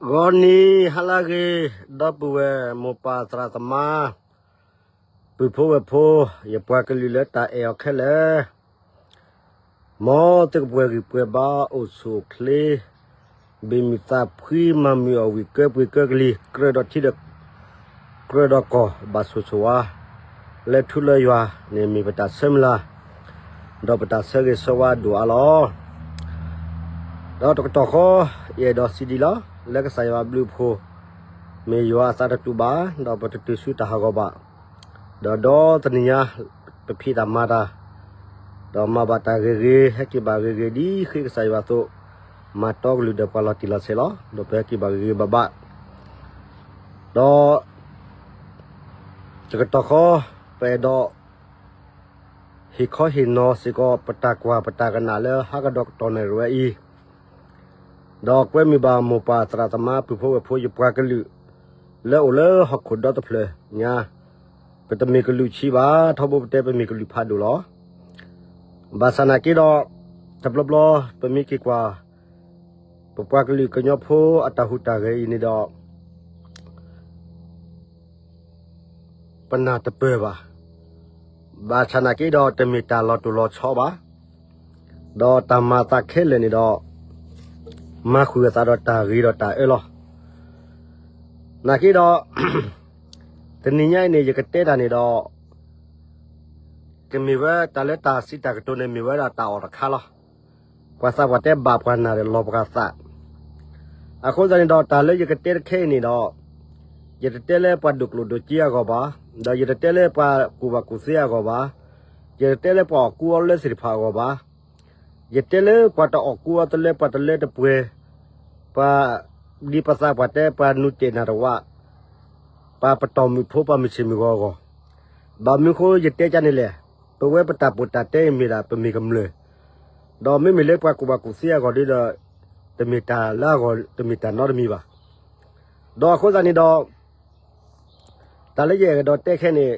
ဂီၤနံၤဟါလၢအဂ့ၤ, ဒီပုၢ်ဝဲၢ်မိၢ်ပၢ်သရၣ်သမါ, ပုၢ်ဖိဝဲၢ်ဖိ, ယပှၤကလုာ်လၢတၢ်အဲၣ်အီၤခဲလၢာ်, မ်သုကပှဲၤဂံၢ်ပှဲၤဘါ အိၣ်ဆူၣ်အိၣ်ချ့, ဘ့ၣ်မုၢ်သးဖှံ မၤမုာ်အီၣ်ဝံၣ် ကၢပှ့ၤကၢကလံၤ ကြၢးဒီးထံဒီး ကြၢးဒီးကီၢ် ဘၣ်ဆိၣ်ဆိၣ်ဝါ လၢထူလၢယွၤန့ၣ် မ့ၢ်ပတၢ်ဆၢမုၢ်လၢ် ဒီးပတၢ်ဆၢဂ့ၤဆၢဝါဒိၣ်အါလီၤ. ဒီးတကတီၢ်ဃီ ယအဲၣ်ဒိးစံးဒ်လီၤ, လၢကစၢ်ယွၤအဘျုးအဖှိၣ် မ့ၢ်ယွၤအသးတတူာ်ဘၣ်, ဒီးပတတုၤဆူတၢ်ဟးဂီၤဘၣ်, ဒီးဒီတနံၤညါ ပဖံးတၢ်မၤတၢ်, ဒီးမၤဘၣ်တၢ်ဂ့ၤဂ့ၤ ဟဲက့ၤဘၣ်ဂ့ၤဂ့ၤ ဒ်ဃ့ကစၢ်ယွၤအသိး, မၤတီကလုၢ်ဒီးပှၤလီၤတံၢ်လီၤဆဲးလီၤ. ဒီးပဟဲက့ၤဘၣ်ဂ့ၤဂ့ၤဘၣ်ဘၣ်, ဒီး တကတီၢ်ဃီ ပအဲၣ်ဒိး ဟ့ၣ်ခီဟ့ၣ်နီၤစ့ၢ်ကီး ပတၢ်ကွၢ်ပတၢ်ကနၣ်လၢဟါကဒီးကတီၢ်နၣ်ရံၣ်ဝဲအံၤ, ဒီးကွဲမုာ်ဘၣ်မိၢ်ပၢ်သရၣ်သမါ ပုၢ်ဖိဝဲၢ်ဖိ ယပှၤကလုာ် လၢအိၣ်လၢဟီၣ်ခိၣ်ဒီတဖျၢၣ်ညါ, ပတမ့ၢ်ကလုာ်ဆံးဘၣ်, ထီဘိပတဲပမ့ၢ်ကလုာ်ဖးဒိၣ်လီၤ. ဘၣ်ဆၣ်နာ်က့ဒီး တဘျီဘျီ ပမ့ၢ်က့ၤကွၢ် ပပှၤကလုာ်ကညီဖိအတၢ်ဟူးတၢ်ဂဲၤအံၤန့ၣ်ဒီး ပနၢ်တပၢၢ်ဘၣ်. ဘၣ်ဆၣ်နာ်က့ဒီး တမ့ၢ်တၢ်လီၤတိၢ်လီၤဆီဘၣ်. ဒီးတၢ်မၤအသးခဲလၢာ်န့ၣ်ဒီး မၤဃုာ်အသးဒီးတၢ်ဂ့ၤဒီးတၢ်အၢလီၤ. နာ်က့ဒီး တနံၤညါအံၤန့ၣ် ယကတဲတၢ်န့ၣ်ဒီး ကမ့ၢ်ဝဲတၢ်လၢတၢ်စံးတၢ်ကတိၤန့ၣ် မ့ၢ်ဝဲဒၣ်တၢ်အီၣ်တခါလီၤ. ပှၤသးပှၢ်တဲဘၣ်ပှၤနၢ်ဒီးလီၤပှၤသး. အဃိသတးန့ၣ်ဒီး တၢ်လၢယကတဲတခဲအံၤန့ၣ်ဒီး ယတတဲလၢပှၤဒိၣ်ကျိၣ်ဒိၣ်စ့အဂီၢ်ဘၣ်, ဒီးယတတဲလၢပှၤကူၣ်ဘၣ်ကူၣ်သ့အဂီၢ်ဘၣ်, ယတတဲလၢပှၤအီၣ်ကူအီလၢသ့ၣ်တဖၣ်အဂီၢ်ဘၣ်, ယတဲလၢပှၤတအီၣ်ကူအီတလၢ ပှၤတလၢတပှဲၤ, ပှၤ ဒ်ပှၤသးပှၢ်တဲ ပှၤနူးတဲာ်နၢ်တဝး, ပှၤပတီၢ်မုၣ်ဖိ ပှၤမုၢ်ဆ့ၣ်မုၢ်ဂီၤအဂီၢ်, ဘၣ်မနုၤဃိယတဲကန့ၣ်လဲၣ်, ပဝဲပတၢ်ပီးတၢ်တဲအံၤမ့ၢ်ဒၣ် ပမ့ၢ်ကမျၢၢ်, ဒီးမ့မ့ၢ်လၢပှၤကူၣ်ဘၣ်ကူၣ်သ့အဂီၢ်ဒီး တမ့ၢ်တၢ်လၢအဂီၢ် တမ့ၢ်တၢ်နီတမံၤဘၣ်. ဒီးအဃိသတးန့ၣ်ဒီး တၢ်လၢယအဲၣ်ဒိးတဲခဲန့ၣ်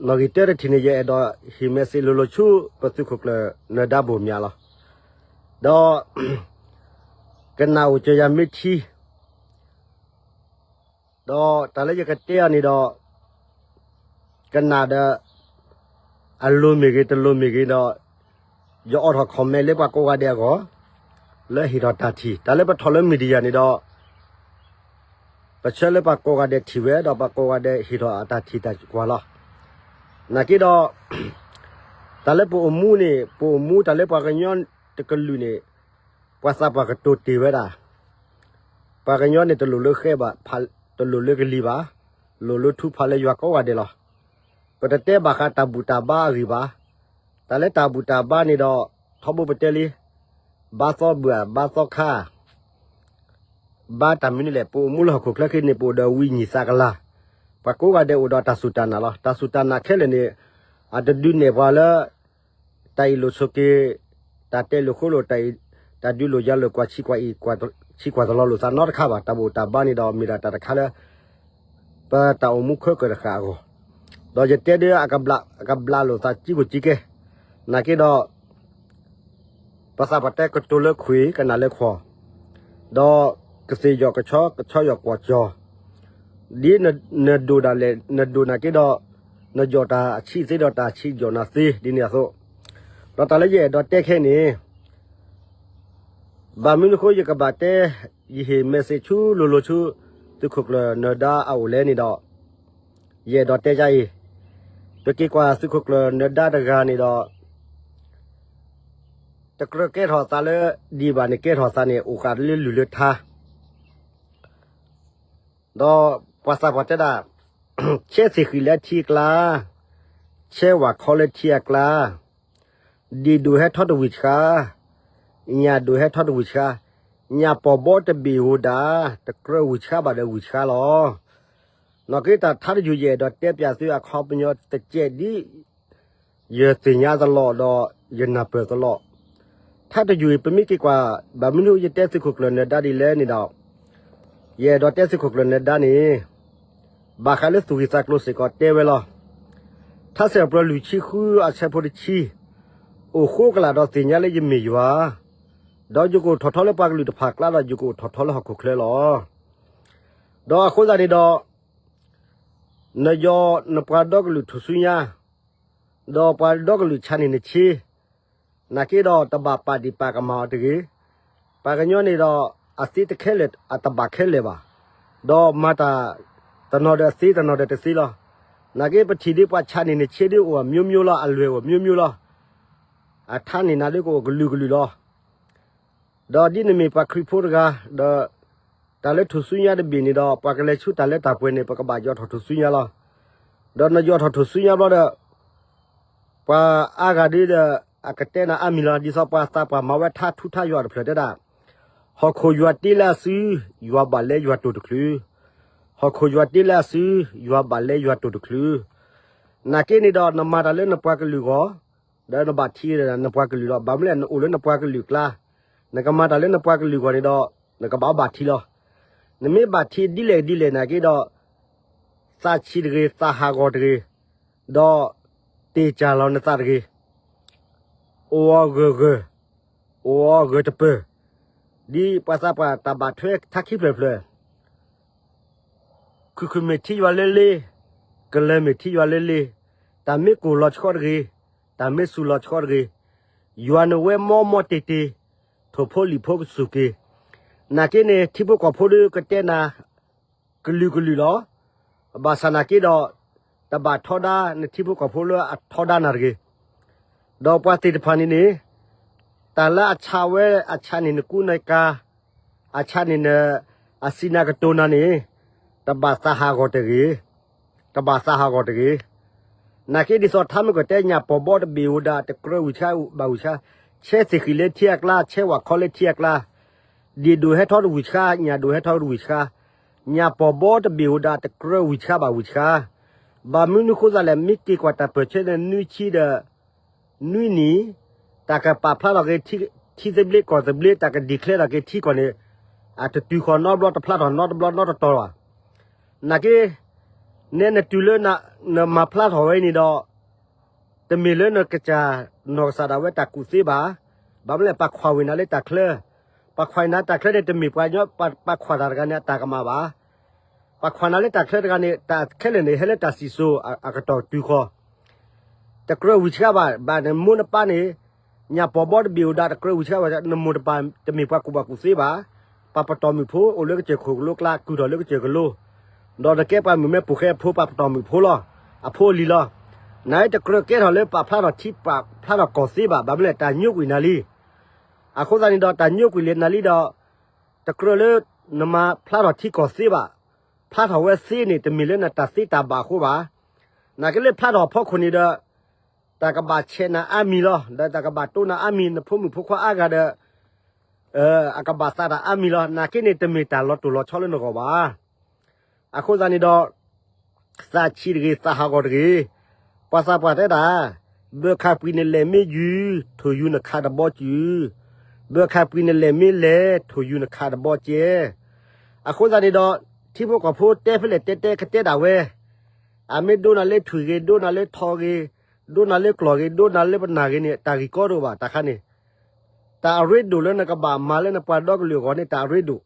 နီၣ်ဂံၢ်တၢတထံၣ်န့ၣ် ယအဲၣ်ဒိးဟ့ၣ် message လိၤလိၤဆူ ပသုးခိၣ်ကျၢၢ်နၢၤဒါဘိၣ်မၠးလီၤ. ဒီး ကနၣ်အိၣ်စၢၤယၤမ့ၢ်ထံ ဒီးတၢ်လၢယကတဲအီၤန့ၣ်ဒီး ကနၣ်ဒီး အလိၤမ့ၢ်ဂ့ၤ တလိၤမ့ၢ်ဂ့ၤဒီး ယအိးထီၣ် comment လၢပှၤကိးဂၤဒဲးအဂီၢ် လၢဟ့ၣ်ထီၣ်တၢ်ထံၣ် တၢ်လၢပထီၣ်လၢ media န့ၣ်ဒီး ပဆၢလၢပှၤကိးဂၤဒဲးထံၣ်ဝဲ ဒီးပှၤကိးဂၤဒဲးဟ့ၣ်ထီၣ်အတၢ်ထံၣ်တၢ်ကွၢ်လီၤ. နာ်က့ဒီး တၢ်လၢပအိၣ်မူန့ၣ် ပအိၣ်မူတၢ်လၢပှၤကညီတကလုာ်န့ၣ် ပှၤသးပှၢ်ကတိၤတ့ၢ်ဝဲဒၣ် ပှၤကညီန့ၣ် တလိၣ်လၢဃဲဘၣ်, တလိၣ်လၢကလံၤဘၣ်, လိၣ်လၢထူဖးလၢယွၤကိးဂၤဒဲးလီၤ. ပတတဲဘၣ်ဃးတၢ်ဘူၣ်တၢ်ဘါအဂ့ၢ်ဘၣ်. တၢ်လၢတၢ်ဘူၣ်တၢ်ဘါန့ၣ်ဒီး ထီဘိပတဲလံ, ဘါသီဘုၣ်ဧါ, ဘါသီခါ ဘါတၢ်မနုၤလဲၣ်, ပအိၣ်မူလၢဟီၣ်ခိၣ်ချၢခဲအံၤန့ၣ် ပအိၣ်ဒီးဝံနံၣ်သးကလၤ, ပှၤကိးဂၤဒဲးအိၣ်ဒီးတၢ်စူၢ်တၢ်နာ်လီၤ. တၢ်စူၢ်တၢ်နာ်ခဲလၢာ်န့ၣ် အတဒုးနဲၣ်ပှၤလၢ တၢ်အံၤလိာ်ဆိးက့, တၢ်တဲလိာ်ဃိလိာ်, တၢ်အံၤ, တၢ်ဒုးလိာ်ယၤလိာ် ကွၢ်ဆံကွၢ်အံၤ, ဆံကွၢ်တလီၤလိာ်သးနီတခါဘၣ်. တၢ်ဘူၣ်တၢ်ဘါန့ၣ်ဒီး မ့ၢ်ဒၣ်တၢ်တခါလၢ ပတၢ်အိၣ်မူခဲကၢၢ်တဃၣ်အဂီၢ်, ဒီးယတဲဒ်အကဘျး, အကဘျးလိာ်သးကံကိၣ်ကံကဲ, နာ်က့ဒီး ပှၤသးပှၢ်တဲကတိၤလၢခွံၣ် ကနၣ်လၢခွီၣ်, ဒီးကသ့ၣ်ယီၣ်ကဆီ ကဆီယီၣ်ကွီၢ်ကၠီၣ်, ဒ်နဒိၣ်ဒၣ်လဲာ် နဒိၣ်နာ်က့ဒီး နယီၣ်တၢ်အဆံးသ့ဒီးတၢ်ဆံးယီၣ်နၤသ့ ဒ်န့ၣ်အသိး, ဒီးတၢ်လၢယအဲၣ်ဒိးတဲခဲအံၤန့ၣ် ဘၣ်မနုၤအဃိယကဘၣ်တဲ, ယဟ့ၣ် message ဆူလိၤလိၤဆူ သုးခိၣ်ကျၢၢ်နၢၤဒါအအိၣ်လဲၣ်န့ၣ်ဒီး, ယအဲၣ်ဒိးတဲဒ်အံၤ, ပက့ၤကွၢ်သုးခိၣ်ကျၢၢ်နၢၤဒါတဂၤန့ၣ်ဒီး တကြၢးကဲထီၣ်သးလၢဒံးဘၣ်န့ၣ် ကဲထီၣ်သးန့ၣ် အိၣ်ဃာ်လၢလုၢ်လၢထါ ဒီးပှၤသးပှၢ်တဲဒၣ်, ဆဲးသ့ၣ်ဃံၣ်လၢထံအကျါ, ဆဲးဝၣ်ခီလၢထံအကျါ, ဒံၣ်ဒိၣ်ဟဲထီၣ်တဝံၢ်ဆှါ, ညၣ်ဒိၣ်ဟဲထီၣ်တဝံၢ်ဆှါ, ညၣ်ပီၢ်ဘီတဘ့ၣ်ဧိၤဒၣ်, တကြၢးဝံၢ်ဆှါဘၣ်ဒီးဝံၢ်ဆှါလီၤ. နီၢ်က့တၢ်ထါတယုၢ်ယအဲၣ်ဒိးတဲပၠးသုအခီပညီတစဲးဒ် ယသ့ၣ်ညါတလီၢ်ဒီးယနၢ်ပၢၢ်တလီၢ်, ထါတယုၢ်အံၤ ပမ့ၢ်က့ၤကွၢ်, ဘၣ်မနုၤယတဲသုးခိၣ်ကျၢၢ်နၢၤဒါဒ်လဲၣ်န့ၣ်ဒီး, ယအဲၣ်ဒိးတဲသုးခိၣ်ကျၢၢ်နၢၤဒါန့ၣ်, ဘၣ်ဃးလၢသူၣ်ဂံၢ်သးကျိၤစ့ၢ်ကီးတဲဝဲလီၤ. ထါစံးပတြၢၤလွံၢ်ဆံဃုအဆၢဖိတဆံ, အိၣ်ဃိကလာ်ဒီးသ့ၣ်ညါလၢယမ့ၢ်ယွၤ, ဒီးယကအိၣ်ထီၣ်ထီလၢပှၤကလုာ်တဖၣ်အကျါဒီး ယကအိၣ်ထီၣ်ထီလၢဟီၣ်ခိၣ်ချၢလီၤ. ဒီးအဃိသတးန့ၣ်ဒီး နယီၤနပှၤဒီကလုာ်ထူၣ်စုညါ, ဒီးပှၤဒီကလုာ်ဆါန့ၢ်နဆ့, နာ်က့ဒီးတဘၣ်ပာ်ဒံးပာ်ကမၣ်အီၤတဂ့ၤ. ပှၤကညီန့ၣ်ဒီး အသ့တခဲလၢာ် အတဘၣ်ခဲလၢာ်ဘၣ်. ဒီးမၤတၢ်တနီၤဒီးအသ့ တနီၤဒီးတသ့လီၤ. နာ်က့ပထံၣ်ဒ်ပှၤဆါန့ၢ်နဆ့ဒ်အိၣ်အမျိုးမျိုးလီၤ, အလွဲၢ်အိၣ်အမျိုးမျိုးလီၤ. အထါန့ၢ်နၤဒ်ကအိၣ်ကလုာ်ကလုာ်လီၤ. ဒီးဒ်နမ့ၢ်ပှၤခရံာ်ဖိတဂၤ, ဒီးတၢ်လၢထူၣ်စုညါတဘ့ၣ်န့ၣ်ဒီး ပှၤကလဲၤဆူတၢ်လၢတၢ်ပှဲၤန့ၣ် ပကဘၣ်ယီၤထီၣ်ထူၣ်စုညါလီၤ. ဒီးနယီၤထီၣ်ထူၣ်စုညါဘျီဒီး ပှၤအါဂၤဒ်ဒီး အကတဲနၤအါမံၤလီၤ. ဒ်သိးပှၤသးပှၢ်မၤဝဲထါထူထါယွၤတဖျၢၣ်တဲဒၣ်, ဟီၣ်ခိၣ်ယွၤတ့လၢအစု, ယွၤဘၣ်လဲယွၤတိၢ်တချုး. ဟီၣ်ခိၣ်ယွၤတ့လၢအစု, ယွၤဘၣ်လဲယွၤတိၢ်တချုး. နာ်က့န့ၣ်ဒီး နမၤတၢ်လၢနပှၤကလုာ်အဂီၢ်, ဒီးနဘၣ်ထံၣ်နပှၤကလုာ်လီၤ. ဘၣ်မနုၤလဲၣ် နအိၣ်လၢနပှၤကလုာ်အကျါ, နကမၤတၢ်လၢနပှၤကလုာ်အဂီၢ်န့ၣ်ဒီး နကဘၣ်ဘၣ်ထံၣ်လီၤ. နမ့ၢ်ဘၣ်ထံၣ်ဒ်လဲၣ်ဒ်လဲၣ်နာ်က့ဒီး သးဆံးတဂ့ၤ, သးဟးဂီၤတဂ့ၤ, ဒီးတ့ၢ်ကၢ်လီၤနသးတဂ့ၤ. အိၣ်အီၤဂၢၢ်ဂၢၢ်, အိၣ်အီၤဂၢၢ်တပၢၢ်, ဒ်ပှၤသးပှၢ်တၢ်ဘၣ်ထွဲထါခံဖျၢၣ်ဖျၢၣ် ခုၣ်ခုၣ်မ့ၢ်ထံယွၤလၢလ့, ကလၢၤမ့ၢ်ထံယွၤလၢလ့, တၢ်မ့ၢ်ကိၢ်လီၤဆှီတဂ့ၤ, တၢ်မ့ၢ်စူၤလီၤဆှီတဂ့ၤ, ယွၤနဝဲမီမီတ့ၢ်တ့ၢ်, ထိၣ်ဖိလံၣ်ဖိကစူၢ်က့ၤ. နာ်က့န့ၣ် ထံဖိကီၢ်ဖိဒီးကတဲနၤ ကလုာ်ကလုာ်လီၤ. ဘၣ်ဆၣ်နာ်က့ဒီး တဘၣ်ထီဒါနထံဖိကီၢ်ဖိလၢအထီဒါနၤတဂ့ၤ. ဒီးပှၤသ့ၣ်တဖၣ်န့ၣ်န့ၣ် တၢ်လၢအဆါဝဲ အဆါန့ၢ်နကူနကၤ, အဆါန့ၢ်န အစံးနၤကတိၤနၤန့ၣ် တဘၣ်သးဟးဂီၤတဂ့ၤ, တဘၣ်သးဟးဂီၤတဂ့ၤ. နာ်က့ဒ်သိးထါမ့ၢ်ကတဲ ညၣ်ပီာ်ဘီတဘ့ၣ်အိၣ်ဒၣ် တကြၢးဝံၣ်ဆှါဘၣ်ဝံၣ်ဆှါ, ဆဲးသ့ၣ်ဃံၣ်လၢထံအကျါ, ဆဲးဝၣ်ခီလၢထံအကျါ, ဒ့ၣ်ဒိၣ်ဟဲထီၣ်တဝံၣ်ဆှါ, ညၣ်ဒိၣ်ဟဲထီၣ်တဝံၣ်ဆှါ, ညၣ်ပီာ်ဘီတဘ့ၣ်အိၣ်ဒၣ် တကြၢးဝံၣ်ဆှါဘၣ်ဝံၣ်ဆှါ. ဘၣ်မနုၤဃိသးလဲၣ် မ့ၢ်က့ၤကွၢ်တၢ်ပၢၢ်ဆၢန့ၣ် နွံဆံဒီး နွံနံၣ်, တၢ်ကပာ်ဖျါထီၣ်က့ၤ ထံသဘျ့ကီၢ်သဘျ့, တၢ်က declare ထီၣ်က့ၤထံကီၢ်န့ၣ် အတတုၤဃီၤနီတဘျီ, တဖျါထီၣ်နီတဘျီနီတတီၤဘၣ်. နာ်က့ နဲနတုၤလၢနမၤဖျါထီၣ်ဝဲအံၤန့ၣ်ဒီး တမ့ၢ်လၢနကစၢ်နီၢ်ကစၢ်ဒၣ်ဝဲတၢ်ကူၣ်သ့ဘၣ်. ဘၣ်မနုၤလဲၣ် ပှၤခွါဝ့ၤနၤလၢတၢ်ချၢ, ပှၤခွါဝ့ၤနၤတၢ်ချၢန့ၣ် တမ့ၢ်ပှၤညီ ပှၤခွါတၢ်တဂၤန့ၣ် အတၢ်ကမၣ်ဘၣ်. ပှၤခွါနၤလၢတၢ်ချၢတဂၤန့ၣ် တၢ်ခဲလၢာ်န့ၣ် ဟဲလၢတၢ်စံၣ်စိၤအကတီၢ်တုၤဃီၤ တကြၢးဝံၣ်ဆှါဘၣ်, ဘၣ်နမိၢ်နပၢ်န့ၣ် ညၣ်ပီာ်ဘီတဘ့ၣ်အိၣ်ဒၣ် တကြၢးဝံၣ်ဆှါဘၣ်, နမိၢ်တပၢ်တမ့ၢ်ပှၤကူၣ်ဘၣ်ကူၣ်သ့ဘၣ်. ပှၤပတီၢ်မုၣ်ဖိအိၣ်လၢကစၢၢ်ခိၣ်ကလိကျါ ကုၢ်ထီၣ်လၢကစၢၢ်ကလိ, ဒီးနကဲပှၤမုၣ်မဲဖိဃဲဖိ ပှၤပတီၢ်မုၣ်ဖိလီၤ, အဖိအလံၤလီၤ. နတကြၢးကဲထီၣ်လၢပာ်ဖျါထီၣ်ထံပာ်ဖျါထီၣ်ကီၢ်သ့ဘၣ်, ဘၣ်မနုၤလဲၣ် တၢ်ညိကွံာ်နၤလံ. အဃိသတးန့ၣ်ဒီး တၢ်ညိကွံာ်လၢနၤလံဒီး တကြၢးလၢနမၤဖျါထီၣ်ထံကီၢ်သ့ဘၣ်. ဖျါထီၣ်ဝဲသ့န့ၣ် တမ့ၢ်လၢနတၢ်သ့တၢ်ဘၣ်အဃိဘၣ်. နာ်က့လၢဖျါထီၣ်အဖီခိၣ်န့ၣ်ဒီး တၢ်ကဘၣ်ဆဲးနၤအါမံၤလီၤ, ဒီးတၢ်ကဘၣ်တိၢ်နၤအါမံၤ, နဖိမုၣ်ဖိခွါအါဂၤဒီး အကဘၣ်သးတၢ်အါမံၤလီၤ. နာ်က့န့ၣ် တမ့ၢ်တၢ်လီၤတိၢ်လီၤဆီလၢနဂီၢ်ဘၣ်. အဃိသတးန့ၣ်ဒီး သးဆံးတဂ့ၤ, သးဟးဂီၤတဂ့ၤ. ပှၤသးပှၢ်တဲတၢ်, ဘၢခးပှံာ်နလဲၣ်မ့ၢ်ယုၢ်, ထိၣ်ယူၤနခးတဘီစုၢ်, ဘၢခးပှံာ်နလဲၣ်မ့ၢ်လဲၣ်, ထိၣ်ယူၤနခးတဘီကဲ. အဃိသတးန့ၣ်ဒီး ထံဖိကီၢ်ဖိတဲဖဲလဲၣ်တဲတဲကတဲဒၣ်ဝဲ, အမ့ၢ်ဒိနၤလၢထွံၣ်ဂ့ၤ, ဒိနၤလၢထီဂ့ၤ, ဒိနၤလၢကျီၢ်ဂ့ၤ, ဒိနၤလၢပနၢ်ဂ့ၤန့ၣ် တၢ်ဂံၢ်ကီတအိၣ်ဘၣ်တခါန့ၣ်, တၢ်အရ့ဒိၣ်လၢနကဘၣ်မၤလၢနပှၤဒီကလုာ်အဂီၢ်န့ၣ် တၢ်အရ့ဒိၣ်.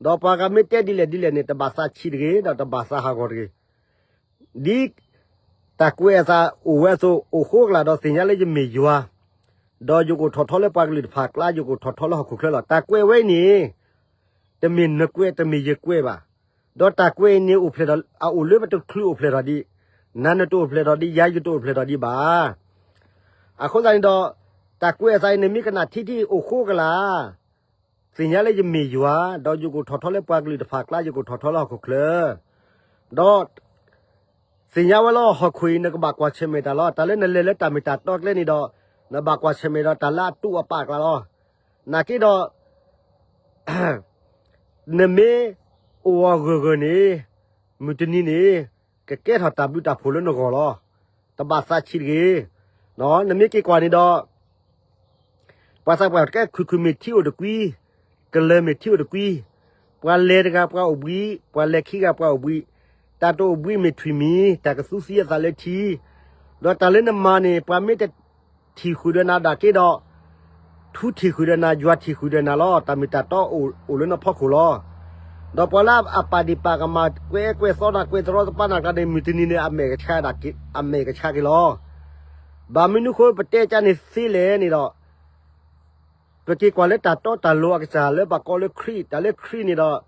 ဒီးပှၤဂၤမ့ၢ်တဲဒ်လဲၣ်ဒ်လဲၣ်န့ၣ် တဘၣ်သးဆံးတဂ့ၤ, ဒီးတဘၣ်သးဟးဂီၤတဂ့ၤ. ဒ်တၢ်ကွဲးအသးအိၣ်ဝဲအသိး, အိၣ်ဃိကလာ်ဒီးသ့ၣ်ညါလၢယမ့ၢ်ယွၤ, ဒီးယကအိၣ်ထီၣ်ထီလၢပှၤကလုာ်တဖၣ်အကျါ, ယကအိၣ်ထီၣ်ထီလၢဟီၣ်ခိၣ်ချၢလီၤ. တၢ်ကွဲးဝဲအံၤန့ၣ် တမ့ၢ်နကွဲး, တမ့ၢ်ယကွဲးဘၣ်. ဒီးတၢ်ကွဲးအံၤန့ၣ် အိၣ်ဖျဲၣ်ထီၣ်, အအိၣ်လၢပတချုးအိၣ်ဖျဲၣ်ထီၣ်ဒံး, နၤနတအိၣ်ဖျဲၣ်ထီၣ်ဒံး, ယၤယတအိၣ်ဖျဲၣ်ထီၣ်ဒံးဘၣ်. အဃိသတးန့ၣ်ဒီး တၢ်ကွဲးအသးအံၤန့ၣ် မ့ၢ်ကနၣ်ထံထံအိၣ်ဃိကလာ်, သ့ၣ်ညါလၢယမ့ၢ်ယွၤ, ဒီးယကအိၣ်ထီၣ်ထီလၢပှၤကလုာ်တဖၣ်အကျါ, ယကအိၣ်ထီၣ်ထီလၢဟီၣ်ခိၣ်ချၢ, ဒီး သ့ၣ်ညါဝဲလၢဟီၣ်ခိၣ်အံၤ နကဘၣ်ကွၢ်ဆၢၣ်မဲာ်တၢ်လီၤ. တၢ်လၢနလဲၤလၢတၢ်မ့ၢ်တၢ်တီကျဲန့ၣ်ဒီး နဘၣ်ကွၢ်ဆၢၣ်မဲာ်ဒီးတၢ်လၢအတူးအပာ်အကျါလီၤ. နာ်က့ဒီး နမ့ၢ်အိၣ်အီၤဂၢၢ်ဂၢၢ်န့ၣ် မုၢ်တနံၤန့ၣ် ကကဲထီၣ်တၢ်ဘျုးတၢ်ဖှိၣ်လၢနဂီၢ်လီၤ. တဘၣ်သးဆံးတဂ့ၤ. နမ့ၢ်က့ၤကွၢ်န့ၣ်ဒီး ပှၤသးပှၢ်တဲ ခုၣ်ခုၣ်မ့ၢ်ထံအိၣ်တကွံ, ကလၢၤမ့ၢ်ထံအိၣ်တကွံ, ပှၤလဲၤတဂၤပှၤအိၣ်ဘှံး, ပှၤလဲၤခံဂၤပှၤအိၣ်ဘှံး, တၢ်တအိၣ်ဘှံးမ့ၢ်ထွံၣ်မံၤ, တၢ်ကသူသံအသးလၢထံ, ဒီးတၢ်လၢနမၤန့ၣ် ပှၤမ့ၢ်တထံၣ်ဃုာ်ဒီးနၤဒၣ်က့ဒီး ထူထံၣ်ဃုာ်ဒီးနၤ ယွၤထံၣ်ဃုာ်ဒီးနၤလီၤ. တၢ်မ့ၢ်တၢ်တီအိၣ်လၢနဖီခိၣ်လီၤ. ဒီးပှၤလၢအပာ်ဒ့ၣ်ပာ်ကမၣ် ကွဲးအဲကွဲးသီနၤ ကွဲးတရီတပါနၤကျါန့ၣ် မုၢ်တနံၤန့ၣ် အမဲာ်ကဆှးဒၣ်က့ၤ အမဲာ်ကဆှးက့ၤလီၤ. ဘၣ်မနုၤဃိပတဲကါန့ၣ်သ့လဲၣ်န့ၣ်ဒီး ပက့ၤကွၢ်လၢတၢ်တီတၢ်လိၤအကစၢ်လၢဘၣ်ကိးလၢခရံာ်, တၢ်လၢခရံာ်န့ၣ်ဒီး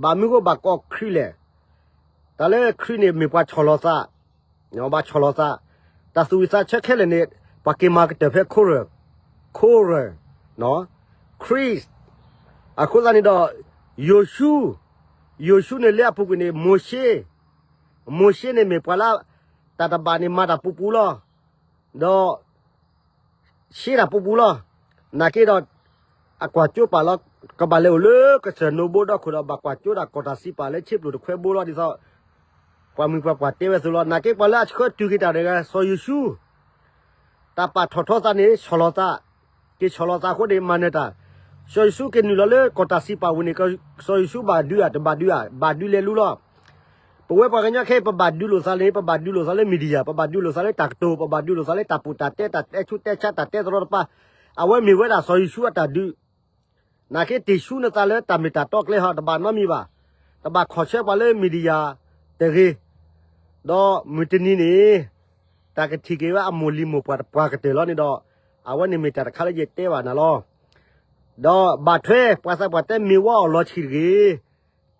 ဘၣ်မနုၤဃိဘၣ်ကိးခရံာ်လဲၣ်. တၢ်လၢခရံာ်န့ၣ်မ့ၢ်ပှၤဆီၣ်လီၤသး, ဘၣ်ဆီၣ်လီၤသး, တၢ်သူၣ်ဝံၣ်သးဆၢခဲလၢာ်န့ၣ် ပှၤက့ၤမၤကတၢၢ်ဖဲခိရၢၣ်, ခိရၢၣ်, ခရံာ်, အဃိသတးန့ၣ်ဒီး ယိၤၡူ, ယိၤၡူန့ၣ်လၢအပူၤကွံာ်န့ၣ် မိၤၡ့, မိၤၡ့န့ၣ်မ့ၢ်ပှၤလၢ တၢ်တဘၣ်န့ၣ်မၤတၢ်ပူၤပူၤလီၤ. ဒီး ရှဲတၢ်ပူၤပူၤလီၤ. နာ်က့ဒီး အကွၢ်ကၠိပာ်လီၤ, ကဘၣ်လဲၤအိၣ်လၢကစၢၢ်နိဘိဒီခိၣ်ဒီး ဘၣ်ကွၢ်ကၠိဒၣ်ကီၢ်တၢ်စံးပာ်လၢဆ့ပျိၣ်တခွဲဘိလီၤ. ဒ်သိး ပှၤမုၢ်ပှၤပှၢ်တဲဝဲအသိးလီၤ. နာ်က့ပှၤလၢအဆှၢတုၤက့ၤတၢ်ဒီး စီၤယိၤၡူ တၢ်ပာ်ထီၣ်ထီသးန့ၣ် ဆီၣ်လီၤသး, က့ၤဆီၣ်လီၤသးအဃိန့ၣ် မၤနၢၤတၢ်, စီၤယိၤၡူက့ၤနုာ်လီၤလၢကီၢ်တၢ်စံးပာ်ဝံၤန့ၣ် စီၤယိၤၡူဘၣ်ဒုးဧါ တဘၣ်ဒုးဧါ, ဘၣ်ဒုးလဲၤလူလီၤ. ပဝဲပှၤကညီခဲအံၤ ပဘၣ်ဒုးလိာ်သးန့ၣ် ပဘၣ်ဒုးလိာ်သးလၢ media, ပဘၣ်ဒုးလိာ်သးလၢတၢ်ကတိၤ, ပဘၣ်ဒုးလိာ်သးလၢတၢ်ပူၤတၢ်တဲ တၢ်တဲဆူးတဲဆါ တၢ်တဲတရီတပါ, အဝဲမ့ၢ်ဝဲဒၣ်စီၤယိၤၡူအတၢ်ဒုး နာ်က့တ့ၢ်ဆူနသးလၢတၢ်မ့ၢ်တၢ်တီကျဲဟီ တဘၣ်နီတမံၤဘၣ်. တဘၣ်ခီၣ်ဆၢပှၤလၢ media တဂ့ၤ. ဒီးမုၢ်တနံၤန့ၣ် တၢ်ကထံၣ်က့ၤဝဲအမိၢ်လံၤမိၢ်ပှၢ်တပှၢ်ကတၢၢ်လီၤန့ၣ်ဒီး အဝဲန့ၣ်မ့ၢ်တၢ်တခါလၢယတဲဘၣ်နၤလီၤ. ဒီးဘၣ်ထွဲ ပှၤသးပှၢ်တဲမ့ၢ်ဝဲအီၤလီၤဆံးတဂ့ၤ,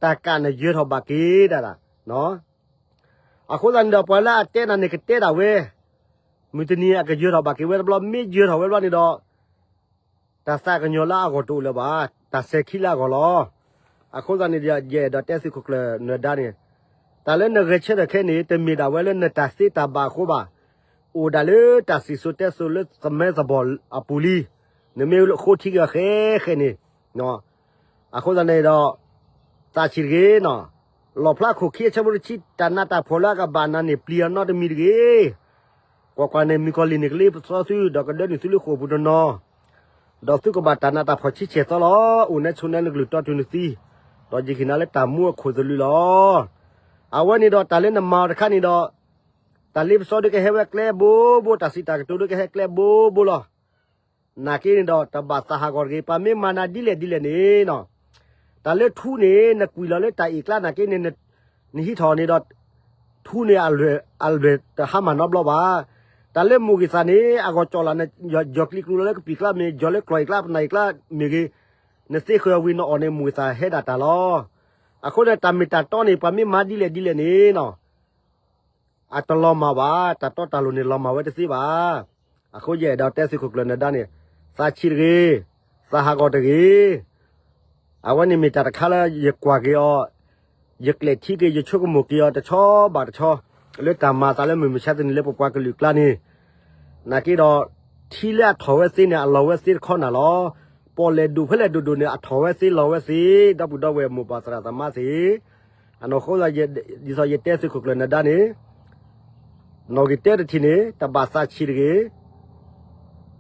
တၢ်ကးနယၢၤထီၣ်ဘၣ်က့ၤဒၣ်ဒၣ် အဃိသတးန့ၣ်ဒီး ပှၤလၢအတဲနၤန့ၣ် ကတဲဒၣ်ဝဲ, မုၢ်တနံၤအကယၢၤထီၣ်ဘၣ်က့ၤဝဲတဘျီ မ့ၢ်ယၢၤထီၣ်ဝဲဘျီန့ၣ်ဒီး တၢ်သးကညီၤလၢအဂီၢ်တအိၣ်လၢၤဘၣ်, တၢ်စဲၤခံလၢအဂီၢ်လီၤ. အဃိသတးန့ၣ်ဒီး ယအဲၣ်ဒိးတဲသုးခိၣ်ကျၢၢ်နၢၤဒါန့ၣ်, တၢ်လၢနဂဲၤဆၢထၢၣ်ခဲအံၤန့ၣ် တမ့ၢ်ဒၣ်ဝဲလၢနတၢ်သ့တၢ်ဘၣ်အဃိဘၣ်. အိၣ်ဒၣ်လၢတၢ်စံၣ်စိၤတဲစိၤလၢသမၢသဘီၣ်အပူၤလံ. နမ့ၢ်ဃိထံက့ၤအီၤဃဲဃဲန့ၣ် အဃိသတးန့ၣ်ဒီး သးဆံးတဂ့ၤနီၤ, လီၣ်ဖျါခိၣ်ခံအဆၢဖိတဆံ တၢ်နးတၢ်ဖှီၣ်လၢအကဘၣ်နၤန့ၣ် ပျံၤအီၤနီတမံၤတဂ့ၤ. ကွၢ်ကွၢ်န့ၣ် မုၣ်ကီၤလံၢ်န့ၣ် ကလ့ပစီသု ဒီးကဒၢနုာ်သုလၢဃိာ်ပူၤတနီၤ, ဒီးသုကဘၣ်တၢ်နးတၢ်ဖှီၣ်ဆံဆဲၣ်သီလီၤ. အိၣ်နဲဆိးနဲလၢကလုၢ်တီတုၤနသံ, ဒီးယကဟ့ၣ်နၤလၢတၢ်မူအခိၣ်သလုးလီၤ. အဝဲန့ၣ်ဒီးတၢ်လၢနမၤအီၤတခါန့ၣ်ဒီး, တၢ်လ့ပစီဒုးကဟဲဝဲကျဲဘိဘိ, တၢ်စံးတၢ်ကတိၤဒုးကဟဲကျဲဘိဘိလီၤ. နာ်က့န့ၣ်ဒီး တဘၣ်သးဟးဂီၤတဂ့ၤ, ပှၤမ့ၢ်မၤနၤဒ်လဲၣ်ဒ်လဲၣ်န့ၣ်နီၤ, တၢ်လၢထူန့ၣ် နကွံာ်လီၤလၢတၢ်အ့ၣ်ကျါနာ်က့န့ၣ်, နဟံးထီၣ်န့ၣ်ဒီး ထူန့ၣ် အလွဲၢ်တဟါမၢ်နီတဘျီဘၣ်. တၢ်လၢမိၣ်ဂ့ၤသးန့ၣ် အဂီၢ်ကၠီၣ်လၢ်န့ၣ် ယီၤကျံကျူလီၤလၢကပံာ်ကျါမ့ၢ် ယီၤလၢကျီၢ်အ့ၣ်ကျါ ပနၢ်အ့ၣ်ကျါမ့ၢ်ဂ့ၤ, နသ့ဃၢၤဝံၤနအီၣ်န့ၣ် မိၣ်ဂ့ၤသးဟဲဒၣ်တၢ်လီၤ. အဃိန့ၣ် တၢ်မ့ၢ်တၢ်တီန့ၣ် ပှၤမ့ၢ်မၤဒ်လဲၣ်ဒ်လဲၣ်န့ၣ်နီၤ အတလီၤမၢ်ဘၣ်, တၢ်တီတၢ်လိၤန့ၣ် လီၤမၢ်ဝဲတသ့ဘၣ်. အဃိယအဲၣ်ဒိးတဲသုးခိၣ်ကျၢၢ်နၢၤဒါန့ၣ်, သးဆံးတဂ့ၤ, သးဟးဂီၤတဂ့ၤ. အဝဲန့ၣ်မ့ၢ်တၢ်တခါလၢယကွၢ်က့ၤအီၤ, ယကျဲးထံက့ၤ ယဆိကမိၣ်က့ၤအီၤတဆီဘၣ်တဆီ, လၢတၢ်မၤသးလၢမုၢ်မဆါတနံၤလၢပပှၤကလုာ်ကျါန့ၣ်, နာ်က့ဒီး ထံလၢအထီၣ်ဝဲသ့န့ၣ် အလီၤဝဲသ့တခီနၤလီၤ. ပီၣ်လဲၣ်ဒိၣ်ဖဲလဲၣ်ဒိၣ်ဒိၣ်န့ၣ် အထီၣ်ဝဲသ့လီၤဝဲသ့, ဒီပုၢ်ဒီဝဲၢ်မိၢ်ပၢ်သရၣ်သမါသ့ၣ်, အနီၢ်ဃိ ဒ်သိးယတဲသုးခိၣ်ကျၢၢ်နၢၤဒါန့ၣ် နီၣ်ဂံၢ်တၢတထံၣ်န့ၣ် တဘၣ်သးဆံးတဂ့ၤ.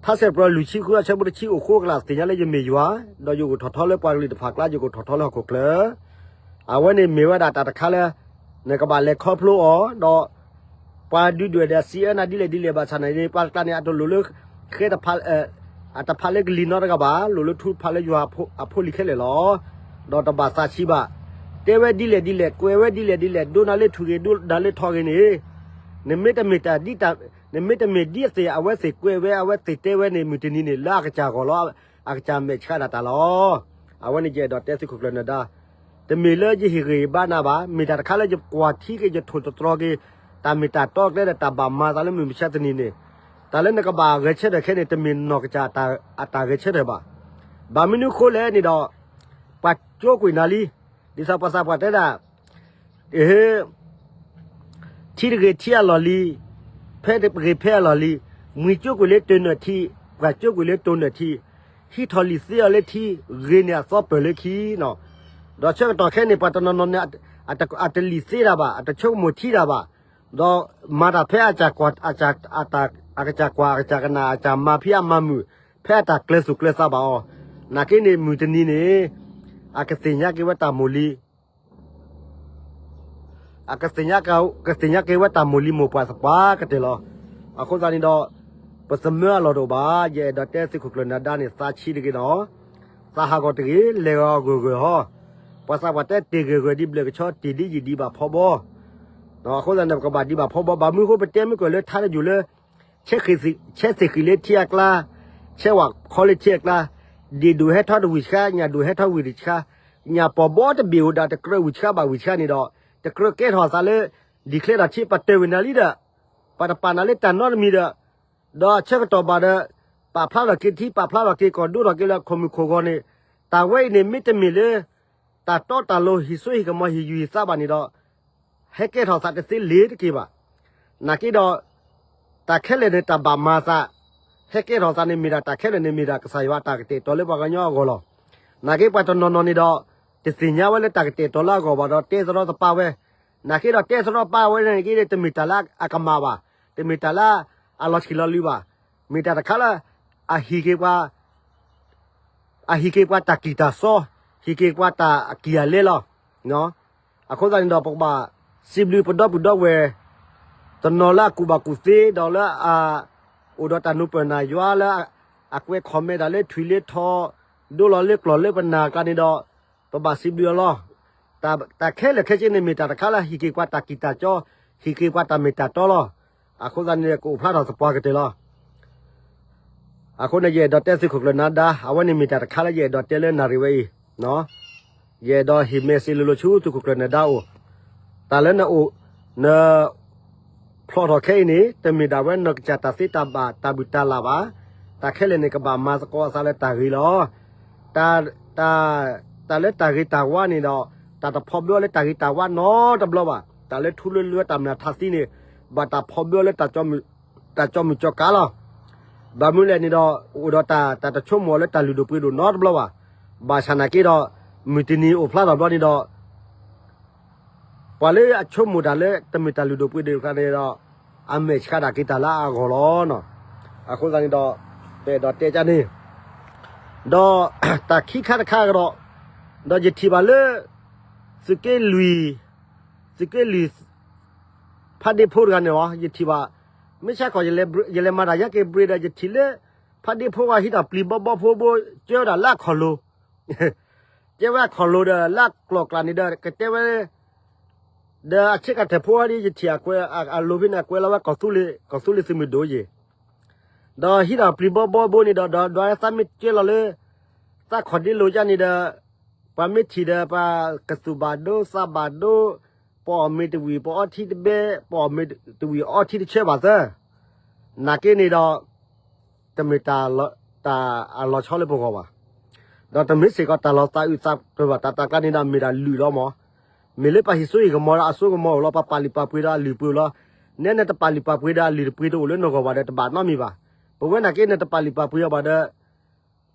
ထါစံးပတြၢၤလွံၢ်ဆံဃုအဆၢဖိတဆံ အိၣ်ဃိကလာ်သ့ၣ်ညါလၢယမ့ၢ်ယွၤ, ဒီးယအိၣ်ထီၣ်ထီလၢပှၤကလုာ်တဖၣ်ကျါ, ယကအိၣ်ထီၣ်ထီလၢဟီၣ်ခိၣ်ချၢ. အဝဲန့ၣ်မ့ၢ်ဝဲဒၣ်တၢ်တခါလၢ နကဘၣ်လဲၤခီဖျိအီၤ, ဒီးပှၤဒုးဒွဲၣ်ဒီးစံးအၢနၤဒ်လဲၣ်ဒ်လဲၣ်ဘၣ်ဆၣ်န့ၣ် ပှၤတကျါန့ၣ် အတလိၣ်လၢ ဃဲတဖၣ် အတဖၣ်လၢကလံၤနီတဂၤဘၣ်, လိၣ်လၢထူတဖၣ်လၢယွၤအဖိအလံၤခဲလၢာ်လီၤ. ဒီးတဘၣ်သးဆံးဘၣ်. တဲဝဲဒ်လဲၣ်ဒ်လဲၣ်, ကွဲးဝဲဒ်လဲၣ်ဒ်လဲၣ်, ဒိးနၤလၢထူဂ့ၤ ဒိးနၤလၢထီဂ့ၤန့ၣ်, နမ့ၢ်တမ့ၢ်တၢ်ဒ်, နမ့ၢ်တမ့ၢ်ဒ်အသ့ၣ်အဝဲသ့ၣ်ကွဲးဝဲ အဝဲသ့ၣ်တဲဝဲန့ၣ် မုၢ်တနံၤန့ၣ် လၢအကစၢ်ဂီၢ်လီၤ, အကစၢ်မဲာ်ဆှးဒၣ်တၢ်လီၤ. အဝဲန့ၣ်ယအဲၣ်ဒိးတဲသုးခိၣ်ကျၢၢ်နၢၤဒါ တမ့ၢ်လၢယဟ့ၣ်ဂံၢ်ဘါနၤဘၣ်, မ့ၢ်တၢ်တခါလၢယကွၢ်ထံက့ၤ ယထိၣ်သတြီၤက့ၤ တၢ်မ့ၢ်တၢ်တီကျဲဒီးတၢ်ဘၣ်မၤသးလၢမုၢ်မဆါတနံၤန့ၣ်, တၢ်လၢနကဘၣ်ဂဲၤဆၢထၢၣ်ခဲန့ၣ် တမ့ၢ်နီၢ်ကစၢ်အတၢ်ဂဲၤဆၢထၢၣ်ဘၣ်. ဘၣ်မနုၤဃိလဲၣ်န့ၣ်ဒီး ပှၤကၠိကွံာ်နၤလံ, ဒ်သိးပှၤသးပှၢ်တဲဒၣ် ထံတဂ့ၤထံအလီၢ်လံၤ, ဖဲတဂ့ၤဖဲအလီၢ်လံၤ, မှံၤကၠိကွံာ်လၢတိၢ်နၢၣ်ထံ, ပှၤကၠိကွံာ်လၢတိၢ်နၢၣ်ထံ, ဟံးထီၣ်လံာ်သ့အီၤလၢထံ, ဂ့ၤန့ၢ်အသီပၢၢ်လၢခံနီၤ. ဒီးဆၢကတီၢ်ခဲန့ၣ် ပှၤတနီၤနီၤန့ၣ် အတလံာ်သ့တၢ်ဘၣ်, အတဆိကမိၣ်ထံတၢ်ဘၣ်, ဒီးမၤတၢ်ဖဲအကစၢ်ကွၢ် အကစၢ်ကွၢ် အကစၢ်ကနၣ် အကစၢ်မၤဖံးအမၤမုာ် ဖဲအတၢ်ကျၢၤသူၣ်ကျၢၤသးဘၣ်အီၤ, နာ်က့န့ၣ် မုၢ်တနံၤန့ၣ် အကသ့ၣ်ညါက့ၤဝဲတၢ်မိၢ်လံၤ အကသ့ၣ်ညါ ကသ့ၣ်ညါက့ၤဝဲတၢ်မိၢ်လံၤမိၢ်ပှၢ်သပှၢ်ကတၢၢ်လီၤ. အဃိသတးန့ၣ်ဒီး ပသမၢအလီၢ်တအိၣ်ဘၣ်, ယအဲၣ်ဒိးတဲသုးခိၣ်ကျၢၢ်နၤဒါန့ၣ် သးဆံးတဂ့ၤဒီး, သးဟးဂီၤတဂ့ၤ, လဲၤဂီၤဂၢၢ်ဂၢၢ်ဟီ, ပှၤသးပှၢ်တဲတ့ၢ်ဂၢၢ်ဂၢၢ်ဒ်ဘျၢၣ်ကဆီ တ့ၢ်ဒ်ယံာ်ဒံးဘၣ်ဖီဘီ, အဃိသတးန့ၣ် ပကဘၣ်ဒံးဘၣ်ဖီဘီ, ဘၣ်မနုၤအဃိပတဲမ့ၢ်ကွၢ်လၢထါတယိာ်လၢ ဆဲးသ့ၣ်ဃံးလၢထံအကျါ, ဆဲးဝးခီလၢထံအကျါ, ဒ့ၣ်ဒိၣ်ဟဲထီၣ်တဝံၢ်ဆှါ, ညၣ်ဒိၣ်ဟဲထီၣ်ဝံၢ်တဆှါ, ညၣ်ပီၢ်ဘီတဘ့ၣ်အိၣ်ဒၣ်တကြၢးဝံၢ်ဆှါဘၣ်ဝံၢ်ဆှါန့ၣ်ဒီး, တကြၢးကဲထီၣ်သးလၢ declare ထီၣ်ထံ ပှၤတၢၢ်ဝဲနၤလံဒီး, ပှၤတပာ်နၤလၢတၢ်နီတမံၤဒီး, ဒီးဆၢကတီၢ်ဘၣ်ဒီး, ပာ်ဖျါထီၣ်က့ၤထံ ပာ်ဖျါထီၣ်က့ၤကီၢ်ဒိထီၣ်က့ၤလၢခိၣ်မုၢ်ခိၣ်ဂီၤန့ၣ်, တၢ်ဝဲအံၤန့ၣ်မ့တမ့ၢ်လၢ တၢ်တီတၢ်လိၤဟံၣ်စိဟံၣ်ကမီၤဟံၣ်ယူၢ်ဟံၣ်သးဘၣ်န့ၣ်ဒီး, ဟဲကဲထီၣ်သးတသ့လၢၤတက့ၢ်ဘၣ်. နာ်က့ဒီး, တၢ်ခဲလၢာ်န့ၣ်တၢ်ဘၣ်မၤသး, ဟဲကဲထီၣ်သးန့ၣ်မ့ၢ်ဒၣ်တၢ်ခဲလၢာ်န့ၣ်မ့ၢ်ဒၣ်ကစၢ်ယွၤအတၢ်ကတဲာ်ကတီၤလၢပှၤကညီအဂီၢ်လီၤ. နာ်က့ပှၤတနီၤနီၤန့ၣ်ဒီး, တသ့ၣ်ညါဝဲလၢတၢ်ကတဲာ်ကတီၤလၢအဂီၢ်ဘၣ်ဒီးတဲသရီသပၢဝဲ, နာ်က့ဒီးတဲသရီသပၢဝဲန့ၣ်က့ တမ့ၢ်တၢ်လၢအကမၣ်ဘၣ်, တမ့ၢ်တၢ်လၢအလီၤဆံးလီၤလံၤဘၣ်, မ့ၢ်တၢ်တခါလၢ, အဟံၣ်က့ၤပှၤ အဟံၣ်က့ၤပှၤတၢ်ကံၢ်တၢ်စီ, ဟံၣ်က့ၤပှၤတၢ်အကံၢ်အလဲလီၤ. အဃိသတးန့ၣ်ဒီး ပကဘၣ်စံးဘျုးပဒီပုၢ်ဒီဝဲၢ် တနီၤလၢအကူၣ်ဘၣ်ကူၣ်သ့ ဒီးလၢအအိၣ်ဒီးတၢ်နူၤပၢၢ်နၢ်ယွၤလၢ အကွဲး comment တၢ်လၢထွံၣ်လၢထီ, ဒိလီၤလၢကျီၢ်လၢပနၢ်ကျါန့ၣ်ဒီး, ပဘၣ်စံးဘျုးအီၤလီၤ. တၢ်ခဲလၢာ်ခဲဆ့န့ၣ်မ့ၢ်တၢ်တခါလၢဟံၣ်က့ၤပှၤတၢ်ကံၢ်တၢ်စီ, ဟံၣ်က့ၤပှၤတၢ်မ့ၢ်တၢ်တီလီၤ. အဃိသတးန့ၣ် ကအိၣ်ဖျါထီၣ်သပှၢ်ကတၢၢ်လီၤ. အဃိန့ၣ် ယအဲၣ်ဒိးတဲသုးခိၣ်ကျၢၢ်နၤဒါ အဝဲန့ၣ်မ့ၢ်တၢ်တခါလၢယအဲၣ်ဒိးတဲလၢနၣ်ရံၣ်ဝဲအံၤ, ယအဲၣ်ဒိးဟ့ၣ် message လိၤလိၤဆူသုးခိၣ်ကျၢၢ်နၤဒါအအိၣ်, တၢ်လၢနအိၣ်, န ဖျီထီၣ်ခဲအံၤန့ၣ် တမ့ၢ်ဒၣ်ဝဲနီၢ်ကစၢ်တၢ်သ့တၢ်ဘၣ်တၢ်ဘူၣ်တၢ်လၢ်ဘၣ်, တၢ်ခဲလၢာ်န့ၣ် ကဘၣ်မၤသကိးအသးလၢတၢ်ဂ့ၤလီၤ. တၢ်, တၢ်လၢတၢ်ဂ့ၤတၢ်ဝါန့ၣ်ဒီး, တၢ်တဖီၣ်ဘၢအီၤလၢတၢ်ဂ့ၤတၢ်ဝါနီတဘျီဘၣ်. တၢ်လၢထူလၢလၢတၢ်မျၢ်ထးသံန့ၣ်, ဘၣ်တၢ်ဖီၣ်ဘၢအီၤလၢ တၢ်ကၠီမုၢ်ကၠီကးလီၤ. ဘၣ်မနုၤလဲၣ်န့ၣ်ဒီး, အိၣ်ဒီးတၢ်, တၢ်တဆိကမိၣ်အီၤလၢတၢ်လုၢ်ဒိၣ်ပှ့ၤဒိၣ်နီတဘျီဘၣ်. ဘၣ်ဆၣ်နာ်က့ဒီး, မုၢ်တနံၤအိၣ်ဖျါထီၣ်ဘျီန့ၣ်ဒီး ပှၤလၢအဆိကမိၣ်တၢ်လၢတမ့ၢ်တၢ်လုၢ်ဒိၣ်ပှ့ၤဒိၣ်တခါန့ၣ်ဒီး, အမဲာ်ဆှးဒၣ်က့ၤတၢ်လၢအဂီၢ်လီၤ. အဃိသတးန့ၣ်ဒီး, ပအဲၣ်ဒိးတဲကန့ၣ်, ဒီးတၢ်ခံခါတခါကဒီး, ဒီးယထံၣ်ဘၣ်လၢ သုးက့လွံၢ်, သုးက့လွံၢ် ဖးဒ့ဖိတဂၤန့ၣ်လီၤ. ယထံၣ်ဘၣ်, မ့ၢ်ဆါခီ ယလဲၤမၤတၢ်ယါက့ၤဘြ့ၤဒီး ယထံၣ်လၢ ဖးဒ့ဖိဂၤဟံးထီၣ်ပျံၤဘီဘီဖိဘိ ကၢဝဲဒၣ်လၢအခီၣ်လိၤ, ကၢဝဲအခီၣ်လိၤဒီး လၢအကျီၢ်ကျးန့ၣ်ဒီး ကတဲဝဲ ဒီးအဆ့ကၤထၢၣ်ဖိဝဲဒ်ယထံၣ်အကွဲးအလိၤဖဲန့ၣ် အကွဲးလီၤဝဲကီၢ်သူလ့ၤ, ကီၢ်သူလ့ၤသုးမုၢ်ဒိၣ်ယ့ၣ်, ဒီးဟံးထီၣ်ပျံၤဘီဘီဘိန့ၣ်ဒီး ဒီးဒွးသးမ့ၢ်ကၢလီၤလၢ သးခီၣ်ဒ့လိၤယါန့ၣ်ဒီး, ပှၤမ့ၢ်ထံၣ်ဒီး ပှၤကသူၣ်ဘၣ်ဒိသးဘၣ်ဒိ, ပအီၣ်မ့ၤတဝံၣ် ပအီထံတဘဲ, ပအီၣ်မ့ၤတဝံၣ်အီထံတဆၢဘၣ်သၢ, နာ်က့န့ၣ်ဒီး တမ့ၢ်တၢ်အလီၤဆီလၢပဂီၢ်ဘၣ်. ဒီးတမ့ၢ်စ့ၢ်ကီးတၢ်လီၤသးအုးသးပှၢ်ဘၣ် တၢ်တၢ်ကျါန့ၣ်ဒီးမ့ၢ်ဒၣ်လုၢ်လီၤမး, မ့ၢ်လၢပှၤဟံးစိဟံးကမီၤဒီးအစိကမီၤအိၣ်လီၤ ပှၤပာ်လုၢ်ပာ်ပှ့ၤဒီးအလုၢ်ပှ့ၤလီၤ, နဲနတပာ်လုၢ်ပာ်ပှ့ၤဒီးအလုၢ်တပှ့ၤတအိၣ်လၢနဂီၢ်ဘၣ်ဒီးတဘၣ်နီတမံၤဘၣ်. ပဝဲနာ်က့နတပာ်လုၢ်ပာ်ပှ့ၤအီၤဘၣ်ဒီး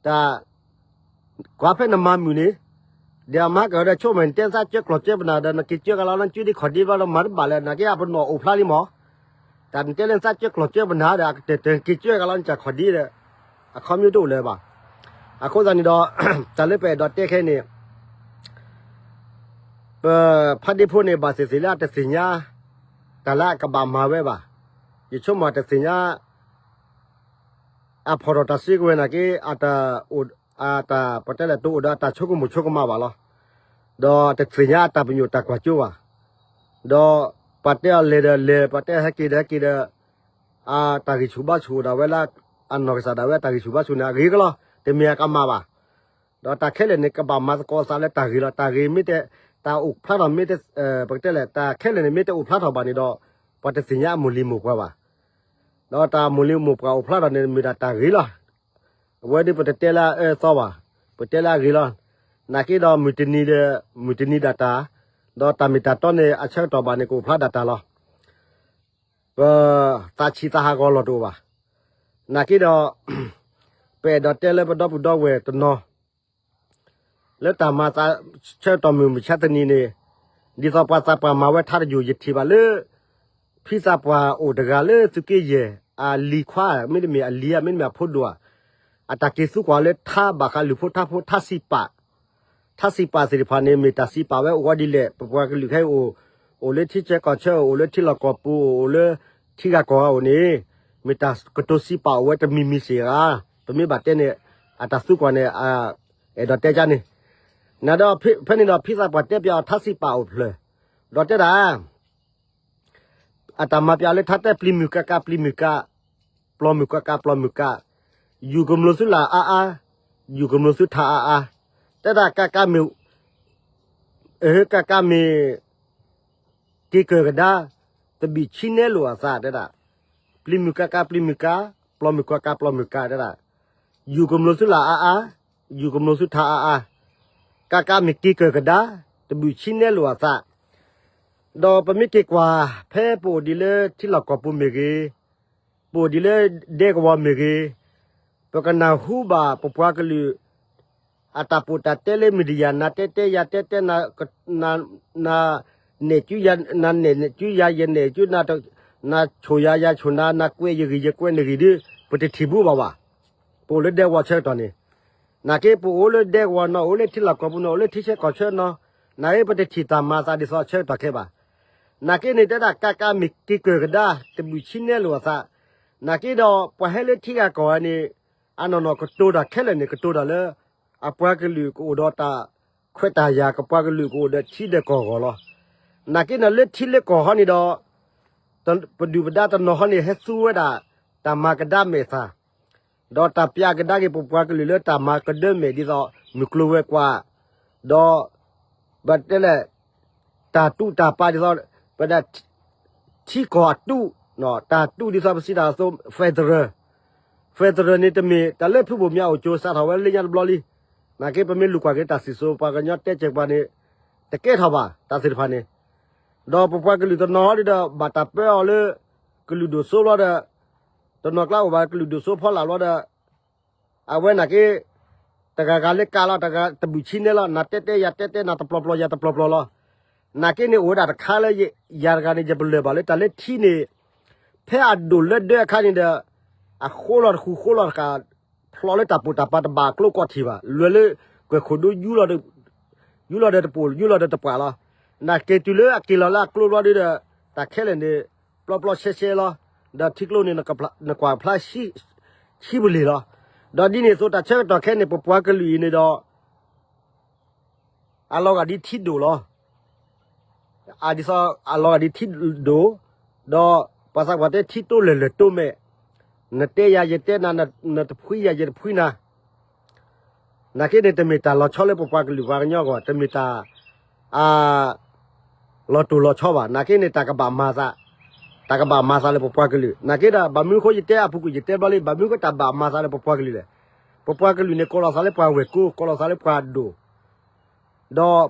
တၢ် ကွၢ်ဖဲနမၤမုာ်န့ၣ်, ဒီးအမၤကဒီးဆိကမိၣ် နတဲသးကၢကျီၢ်ကၢပနၢ်ဒီး နက့ၤကၢကလီ နကၢဒ်ခီၣ်ဒ့ဘျီဒီးမၤတဘၣ်လၢ နာ်က့အပနီၣ်အိၣ်ဖျါလံမး, တၢ်နတဲလၢနသးကၢကျီၢ်ကၢပနၢ်ဒီး အကတၢၢ်တၢ်က့ၤကၢကလီနကၢခီၣ်ဒ့ဒီး အခီပညီတအိၣ်လၢၤဘၣ်. အဃိသတးန့ၣ်ဒီး တၢ်လၢပအဲၣ်ဒိးတဲခဲအံၤန့ၣ် ပဖးဒ့ဖိန့ၣ် ဘၣ်သ့ၣ်သ့ၣ်လၢအတသ့ၣ်ညါ တၢ်လၢအကဘၣ်မၤဝဲဘၣ်. ယဆိကမိၣ်တသ့ၣ်ညါ အဖီၣ်ထီၣ်တၢ်စုကဝဲၤနာ်က့ အတၢ်အိၣ် အတၢ် ပတဲလဲၣ် တအိၣ်ဒီးအတၢ်ဆိကမိၣ်ဆိကမးဘၣ်လီၤ. ဒီးတသ့ၣ်ညါအတၢ်ပညိၣ်တၢ်ကွၢ်စိဘၣ်. ဒီးပှၤတဲအီၤလဲၤဒီးလဲၤ ပှၤတဲဟဲက့ၤဒီးဟဲက့ၤဒီး အတၢ်ဂံၢ်ဆူၣ်ဘါဆူၣ်အိၣ်ဒၣ်ဝဲလၢ အနီၢ်ကစၢ်ဒၣ်ဝဲအတၢ်ဂံၢ်ဆူၣ်ဘါဆူၣ်န့ၣ် အဂ့ၤကလီၤ တမ့ၢ်အကမၣ်ဘၣ်. ဒီးတၢ်ခဲလၢာ်န့ၣ် ကဘၣ်မၤသကိးအသးလၢတၢ်ဂ့ၤလီၤ. တၢ်ဂ့ၤမ့ၢ်တဲ တၢ်အိၣ်ဖျါထီၣ်မ့ၢ်တဲ ပကတဲလဲၣ် တၢ်ခဲလၢာ်န့ၣ်မ့ၢ်တအိၣ်ဖျါထီၣ်ဘၣ်န့ၣ်ဒီး ပှၤတသ့ၣ်ညါအမိၢ်လံၤမိၢ်ပှၢ်ဘၣ်. ဒီးတၢ်မိၢ်လံၤမိၢ်ပှၢ်အိၣ်ဖျါထီၣ်န့ၣ် မ့ၢ်ဒၣ်တၢ်ဂ့ၤလီၤ. အဝဲဒၣ်ပတတဲလၢအအၢအသီဘၣ်, ပတဲလၢအဂ့ၤလီၤ. နာ်က့ဒီးမုၢ်တနံၤဒီး မုၢ်တနံၤဒၣ်တၢ်, ဒီးတၢ်မ့ၢ်တၢ်တီန့ၣ် အဆၢကတီၢ်ဘၣ်န့ၣ် ကအိၣ်ဖျါဒၣ်တၢ်လီၤ. ပသးဆံးသးဟးဂီၤလီၢ်တအိၣ်ဘၣ်. နာ်က့ဒီး ပအဲၣ်ဒိးတဲလၢပဒီပုၢ်ဒီဝဲၢ်တနီၤ လၢတၢ်မၤသးဆၢကတီၢ်မုၢ်မဆါတနံၤန့ၣ်, ဒ်သိးပှၤသးပှၢ်မၤဝဲထါတယိာ် ယထံၣ်ဘၣ်လၢ ဖံသးပှၢ်အိၣ်တဂၤလၢသုးက့ယဲၢ် အလံၤခွါ မ့တမ့ၢ်အလံၤ မ့တမ့ၢ်အဖိဒိၣ်ဧါ, အတၢ်က့ၤသူကွၢ်လၢထါဘၣ်ဃးလုၢ်ဖိထါဖိ ထါစံးပာ်, ထါစံးပာ်သ့ၣ်တဖၣ်န့ၣ် မ့ၢ်တၢ်စံးပာ်ဝဲအိၣ်ဝဲဒ်လဲၣ်, ပပှၤကလုာ်ခဲအံၤအိၣ်, အိၣ်လၢထံဆၢကီၢ်ဆၢ အိၣ်လၢထံလီၢ်ကီၢ်ပူၤ အိၣ်လၢထံဂၤကီၢ်ဂၤအိၣ်န့ၣ်, မ့ၢ်တၢ်ကတိၤစံးပာ်အိၣ်ဝဲတမံၤမံၤစ့ၢ်ဧါ, ပမ့ၢ်ဘၣ်တဲန့ၣ် အတၢ်သံကွၢ်န့ၣ် အဲၣ်ဒိးတဲကန့ၣ်, နဒီး ဖဲန့ၣ်ဒီး ဖံသးပှၢ်တဲပၠးအီၤထါစံးပာ်အိၣ်ဖျၢၣ်, ဒီးတဲဒၣ် အတၢ်မၤပၠးလၢထါတဲပျံၤမုၢ်ကးကးပျံၤမုၢ်ကး, ပျီမုၢ်ကးကးပျီမုၢ်ကး, ယူၤကမျိၤသုလၢ်အါအါ, ယူၤကမျိၤသုထါအါအါ, တဲဒၣ်ကးကးမ့ၢ် ကးကးမ့ၢ် က့ၤကၢၢ်ကဒါ, တဘုၣ်ဆံနဲလိာ်အသးတဲဒၣ်, ပျံၤမုၢ်ကးကးပျံၤမုၢ်ကး, ပျီမုၢ်ကးကးပျီမုၢ်ကးတဲဒၣ်, ယူၤကမျိၤသုလၢ်အါအါ, ယူၤကမျိၤသုထါအါအါ, ကးကးမ့ၢ်က့ၤကၢၢ်ကဒါ, တဘုၣ်ဆံနဲလိာ်အသး ဒီးပမ့ၢ်က့ၤကွၢ် ဖဲပအိၣ်ဒံးလၢထံလီၢ်ကီၢ်ပူၤမ့ၢ်ဂ့ၤ, ပအိၣ်ဒံးလၢဒဲကဝီၤမ့ၢ်ဂ့ၤ, ပကနၢ်ဟူဘၣ်ပပှၤကလုာ် အတၢ်ပိာ်တၢ်တဲလၢ media နၤတဲတဲယၤတဲတဲ, နနဲၣ်ကၠူယၤ နနဲၣ်ကၠူယၤ ယနဲၣ်ကၠူနၤ, နဆိၣ်ယၤ ယၤဆိၣ်နၤ, နကွဲးယဂံၢ် ယကွဲးနဂံၢ်ဒီး ပတထံၣ်ဘူးဘၣ်ဘၣ်. ပအိၣ်လၢဒဲကဝီၤဆၢကတီၢ်န့ၣ်, နာ်က့ပအိၣ်လၢဒဲကဝီၤနီၤ, အိၣ်လၢထံလီၢ်ကီၢ်ပူၤနီၤ, အိၣ်လၢထံဆၢကီၢ်ဆၢနီၤ, နာ်က့ပတထံၣ်တၢ်မၤအသးဒ်သိးဆၢကတီၢ်ခဲဘၣ်. နာ်က့န့ၣ်တဲဒၣ်ကးကးမ့ၢ်က့ၤကၢၢ်ကဒါ, တဘုၣ်ဆံနဲလိာ်အသး, နာ်က့ဒီးပှၤဟဲလၢထံဂၤကီၢ်ဂၤန့ၣ် အနီၢ်နီၢ်ကတိၤတၢ်ခဲလၢာ်န့ၣ် ကတိၤတၢ်လၢ အပှၤကလုာ်ကအိၣ်ဒီးတၢ်ခွဲးတၢ်ယာ်, ကပှၤကလုာ်ကအိၣ်ဒီးထံဒီးကီၢ်အဂီၢ်လီၤ. နာ်က့န့ၣ်လၢထံလၢကီၢ်ဟီန့ၣ်ဒီး ပဒုၣ်ပဒါတနီၤဟီန့ၣ် ဟဲသူဝဲဒၣ် တၢ်မၤကဒါမဲာ်သၣ်, ဒီးတၢ်ပျးကဒါက့ၤပပှၤကလုာ်လၢတၢ်မၤကဒၢမဲာ်ဒ်သိး မုၢ်ကျိၤဝဲၤကွာ်, ဒီး ပတဲလဲၣ် တၢ်တူၢ်တၢ်ပာ်ဒ်သိး ပဒၣ် ထံကီၢ်အတူၢ်, တၢ်တူၢ်ဒ်သိးပစံးတၢ်အသိး federal, federal န့ၣ်တမ့ၢ်တၢ်လၢဖုဘိၣ်မၠးအိၣ်ကၠိ စးထီၣ်ဝဲလၢညါတဘျီလံ. နာ်က့ပမ့ၢ်လူၤကွၢ်က့ၤတၢ်စံၣ်စိၤ ပှၤကညီတဲစဲးပှၤန့ၣ် တကဲထီၣ်ဘၣ် တၢ်သ့ၣ်တဖၣ်န့ၣ်, ဒီးပပှၤကလုာ်တနီၤဟီဒီး ဘၣ်တၢ်ပၢအီၤလၢ ကလုာ်ဒိၣ်စိဘျီဒီး တနီၤကျါအိၣ်ဘၣ်ကလုာ်ဒိၣ်စိဖီလာ်ဘျီဒီး အဝဲနာ်က့ တဂၤဂၤလၢကးလီၤ တဂၤတဘုၣ်ဆံနဲလီၤ, နၤတဲတဲယၤတဲတဲ နၤတပျီပျီယၤတပျီပျီလီၤ. နာ်က့န့ၣ်အိၣ်ဝဲဒၣ်တခါလၢ ယၤတဂၤန့ၣ် ယပလၢၢ်ဘၣ်လၢတၢ်လၢထံန့ၣ် ဖဲအဒိၣ်လၢဒၢအခါန့ၣ်ဒီး အဃိလီၤတဃုာ်ဃိလီၤတဃာ် ဖျိးလၢတၢ်ပိာ်တၢ်ပာ်တဘၣ်အကျိကီၢ်ထံၣ်ဘၣ် လဲၤလၢကွဲၢ်ခိၣ်ဒိ ယူလီၤဒီးတပိာ် ယူလီၤဒီးတပှၢ်လီၤ. နာ်က့တုၤလၢအက့ၤလီၤလၢအကျိဘျီဒီး တၢ်ခဲလၢာ်န့ၣ် ပျီပျီရှဲရှဲလီၤ. ဒီးထံကျိန့ၣ် နကွၢ်ဖျါ ဆံးပလ့ၤလီၤ. ဒီးဒ်န့ၣ်အသိးတၢ်ဆၢကတီၢ်ခဲအံၤန့ၣ် ပပှၤကလုာ်အံၤန့ၣ်ဒီး အလီၤဂာ်ဒ်ထံဒိၣ်လီၤ. အဒ်သိးအလီၤဂာ်ဒ်ထံဒိၣ်, ဒီးပှၤသးပှၢ်တဲထံတိလဲၢ်လဲၢ်တိမဲာ်, နတဲယၤယတဲနၤ, နတဖှံယၤယတဖှံနၤ, နာ်က့န့ၣ် တမ့ၢ်တၢ်လီၤဆီလၢပပှၤကလုာ်ပှၤကညီအဂီၢ်, တမ့ၢ်တၢ် အ လီၤတိၢ်လီၤဆီဘၣ်. နာ်က့န့ၣ် တၢ်ကဘၣ်မၤသး, တၢ်ကဘၣ်မၤသးလၢပပှၤကလုာ်. နာ်က့ဒီး ဘၣ်မနုၤအဃိယတဲအပူၤကွံာ်ယတဲဘျီလံ, ဘၣ်မနုၤအဃိတၢ်ဘၣ်မၤသးလၢပပှၤကလုာ်လဲၣ်. ပပှၤကလုာ်န့ၣ် ကိးလီၤသးလၢပှၤဝဲၢ်ကိ, ကိးလီၤသးလၢပှၤဒိၣ်, ဒီး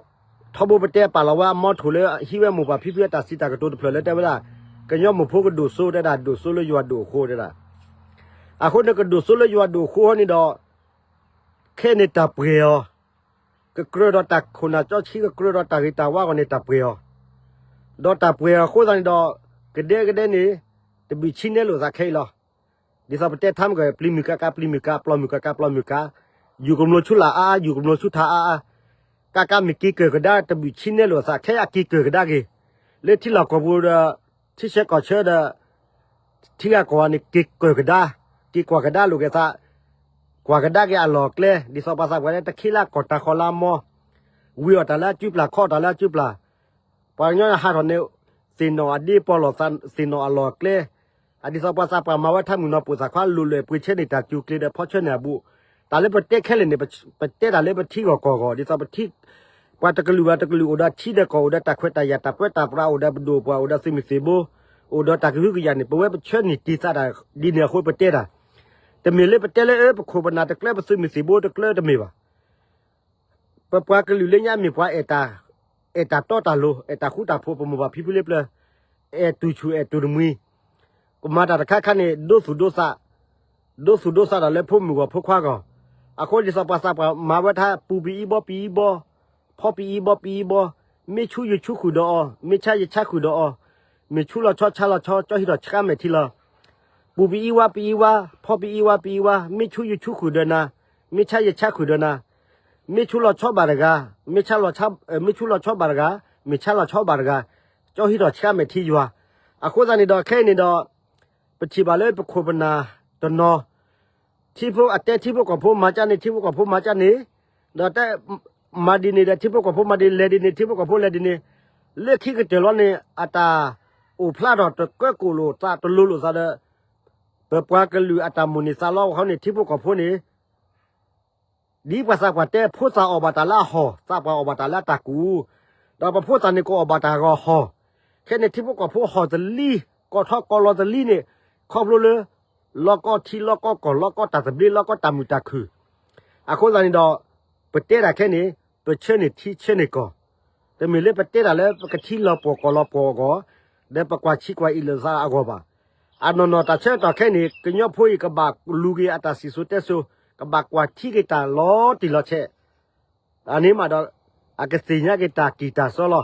ထီဘိပတဲပာ်လီၤဝဲအမီထိၣ်လၢဟံးဝဲမိၢ်ပၢ်ဖံဖုအတၢ်စံးတၢ်ကတိၤတဖျၢၣ်လၢတဲဝဲဒၣ်, ကညီမိၢ်ဖိကဒိၣ်စိတဲဒၣ် ဒိၣ်စိလၢယွၤဒိၣ်အဃိတဲဒၣ်. အဃိန့ၣ်ကဒိၣ်စိလၢယွၤဒိၣ်အဃိဟီန့ၣ်ဒီး ခဲအံၤန့ၣ်တၢ်ပှဲၤအီၤ, ကကြၢးဒီးတၢ်ခိၣ်နၢ်ကၠီဆံ ကကြၢးဒီးတၢ်ဂ့ၤတၢ်ဝါအဂီၢ်န့ၣ် တၢ်ပှဲၤအီၤ, ဒီးတၢ်ပှဲၤအီၤအဃိသတးန့ၣ်ဒီး ကဒဲကဒဲန့ၣ် တဘုၣ်ဆံနဲလိာ်အသးခဲအံၤလီၤ. ဒ်သိးပတဲထါမ့ၢ်ကီး ပျံၤမုၢ်ကးကး ပျံၤမုၢ်ကး, ပျီမုၢ်ကးကး ပျီမုၢ်ကး, ယူၤကမျိၤဆူလာ်အါအါ ယူၤကမျိၤဆူထါအါအါ, ကးကးမ့ၢ်က့ၤကၢၢ်ကဒါ တဘုၣ်ဆံနဲလိာ်အသး ခဲအံၤအက့ၤကၢၢ်ကဒါက့ၤ လၢထံလီၢ်ကီၢ်ပူၤဒီး ထံဆၢကီၢ်ဆၢဒီး ထံဂၤကီၢ်ဂၤန့ၣ် က့ၤကၢၢ်ကဒါ, က့ၤကွၢ်ကဒါလိာ်က့ၤသး, ကွၢ်ကဒါက့ၤအလီၢ်အကျဲ, ဒ်သိးပှၤသးပှၢ်လၢတခ့လၢအကီၢ်တၢ်ဃီလၢအမီ, ဝံၤအီၣ်တၢ်လၢအစုပျၢ် ခီအီၣ်တၢ်လၢအစုပျၢ်, ပှၤကညီဟးထီၣ်န့ၣ် သ့ၣ်နီၣ်အဒ့ပီၢ်လီၤသး သ့ၣ်နီၣ်အလီၢ်အကျဲ, အဒ်သိးပှၤသးပှၢ်မၤဝဲထါမုၢ်နီၤပိာ်သးခွါ လိာ်လဲၢ်ပှ့ၤဆဲန့ၣ် တၢ်စူၤကျ့ၤဒီးဖီဆၢန့ၢ်အဘူး, တၢ်လၢပတဲခဲလၢာ်န့ၣ် ပတဲတၢ်လၢပထံဂီၢ်ကီၢ်ဂီၢ် ဒ်သိးပထံ ပှၤတကလုာ်ဘၣ်တကလုာ်အိၣ်ဒီးထံဒီးကီၢ် အိၣ်ဒီးတၢ်ခွဲးတၢ်ယာ်တၢ်ပၢတၢ်ပြး အိၣ်ဒီးပဒိၣ်ပှၢ် အိၣ်ဒီးသုးမုၢ်သံၣ်ဘိ အိၣ်ဒီးတၢ်ကဟုကယာ်န့ၣ် ပဝဲပဆၢန့ၢ်တံၢ်သးတၢ်ဒ်န့ၣ်အဃိပတဲတၢ်, တမ့ၢ်လၢပတဲလၢအၢ ပခိၣ်ပနၢ်တကျၢ ပသုးမုၢ်သံၣ်ဘိတကျၢတမ့ၢ်ဘၣ်. ပပှၤကလုာ်လၢညါမ့ၢ်ပှၤအဲၣ်တၢ် အဲၣ်တၢ်တီတၢ်လိၤ အဲၣ်တၢ်ဃူတၢ်ဖိး ပမိၢ်ပၢ်ဖံဖုလၢပျၢၤ အဲၣ်တူၢ်ဆူၣ်အဲၣ်တူၢ်တမှံၤ, ကမၤတၢ်တခါခါန့ၣ် ဒိသူၣ်ဒိသး ဒိသူၣ်ဒိသးဒီးလၢဖိမုၣ်ဂီၢ်ဖိခွါဂီၢ်, အဃိဒ်သိးပှၤသးပှၢ်မၤဝဲထါ ပူၤပအံဘီပအံဘီ, ဖီပအံဘီပအံဘီ, မ့ၢ်ဆူယဆူဃုာ်ဒီးအီၤ, မ့ၢ်ဆါယဆါဃုာ်ဒီးအီၤ, မ့ၢ်ဆူလီၤဆီဆါလီၤဆီ ကၠီဟံးထီၣ်ဆှါမဲာ်ထံလီၤ. ပူၤပအံဝါပအံဝါ, ဖီပအံဝါပအံဝါ, မ့ၢ်ဆူယဆူဃုာ်ဒီးနၤ, မ့ၢ်ဆါယဆါဃုာ်ဒီးနၤ, မ့ၢ်ဆူလီၤဆီဘၣ်တဂၤ, မ့ၢ်ဆါလီၤဆီ, မ့ၢ်ဆူလီၤဆီဘၣ်တဂၤ, မ့ၢ်ဆါလီၤဆီဘၣ်တဂၤ, ကၠီဟံးထီၣ်ဆှါမဲာ်ထံယွၤ. အဃိသတးန့ၣ်ဒီး ခဲအံၤန့ၣ်ဒီး ပထံၣ်ဘၣ်လၢပခိၣ်ပနၢ်တနီၤ ထံဖိ အတဲထံဖိကီၢ်ဖိမၤကၢ်န့ၣ် ထံဖိကီၢ်ဖိမၤကၢ်န့ၣ်, ဒီးတဲ မၤဒ်န့ၣ်ဒီး ထံဖိကီၢ်ဖိမၤဒ်လဲၣ်ဒ်န့ၣ် ထံဖိကီၢ်ဖိလဲၤဒ်န့ၣ်, လၢခံကတၢၢ်လီၤန့ၣ် အတၢ်အိၣ်ဖျါထီၣ်တကၢကိၣ်လိာ်သးတလိၤလိာ်သးဒီး ပပှၤကလုာ်အတၢ်မိၣ်န့ၢ်သးလီအဃိန့ၣ် ထံဖိကီၢ်ဖိန့ၣ် ဒ်ပှၤသးပှၢ်တဲ ဖိသၣ်အီၣ်ဘၣ်တၢ်လၢအဟီၣ်, သးပှၢ်အီၣ်ဘၣ်တၢ်လၢအတၢ်ကူၣ်, ဒီးပဖိသၣ်န့ၣ်ကအီၣ်ဘၣ်တၢ်ဂီၤဟီၣ်, ခဲန့ၣ်ထံဖိကီၢ်ဖိဟီၣ်တလံ, ကီၢ်ထီၣ်ကီၢ်လီၤတလံန့ၣ် ခီဖျိလၢ လီၢ်ကီၢ်ထံ လီၢ်ကီၢ်ကီၢ် လီၢ်ကီၢ်တၢ်သဘျ့ လီၢ်ကီၢ်တၢ်မုာ်တၢ်ခုၣ်, အဃိသတးန့ၣ်ဒီး ပတဲတၢ်ခဲန့ၣ် ပဆၢန့ၢ်ထံဆၢန့ၢ်ကီၢ်, တမ့ၢ်လၢပတဲတၢ်လၢပကထံလီၤပှီၢ်ကီၢ်လီၤပှီၢ်အဂီၢ်, ဒီးပကွၢ်ဆံးကွၢ်အံၣ်လိာ်သးအဂီၢ်ဘၣ်. အနီၢ်နီၢ်တၢ်ဆၢကတီၢ်ခဲအံၤန့ၣ် ကညီဖိအံၤကဘၣ်လူၤက့ၤအတၢ်စံၣ်စိၤတဲစိၤ, ကဘၣ်ကွၢ်ထံက့ၤတၢ်လီၤတံၢ်လီၤဆဲး, အန့ၣ်မးဒီး အကသ့ၣ်ညါက့ၤတၢ်ကံၢ်တၢ်စီလီၤ.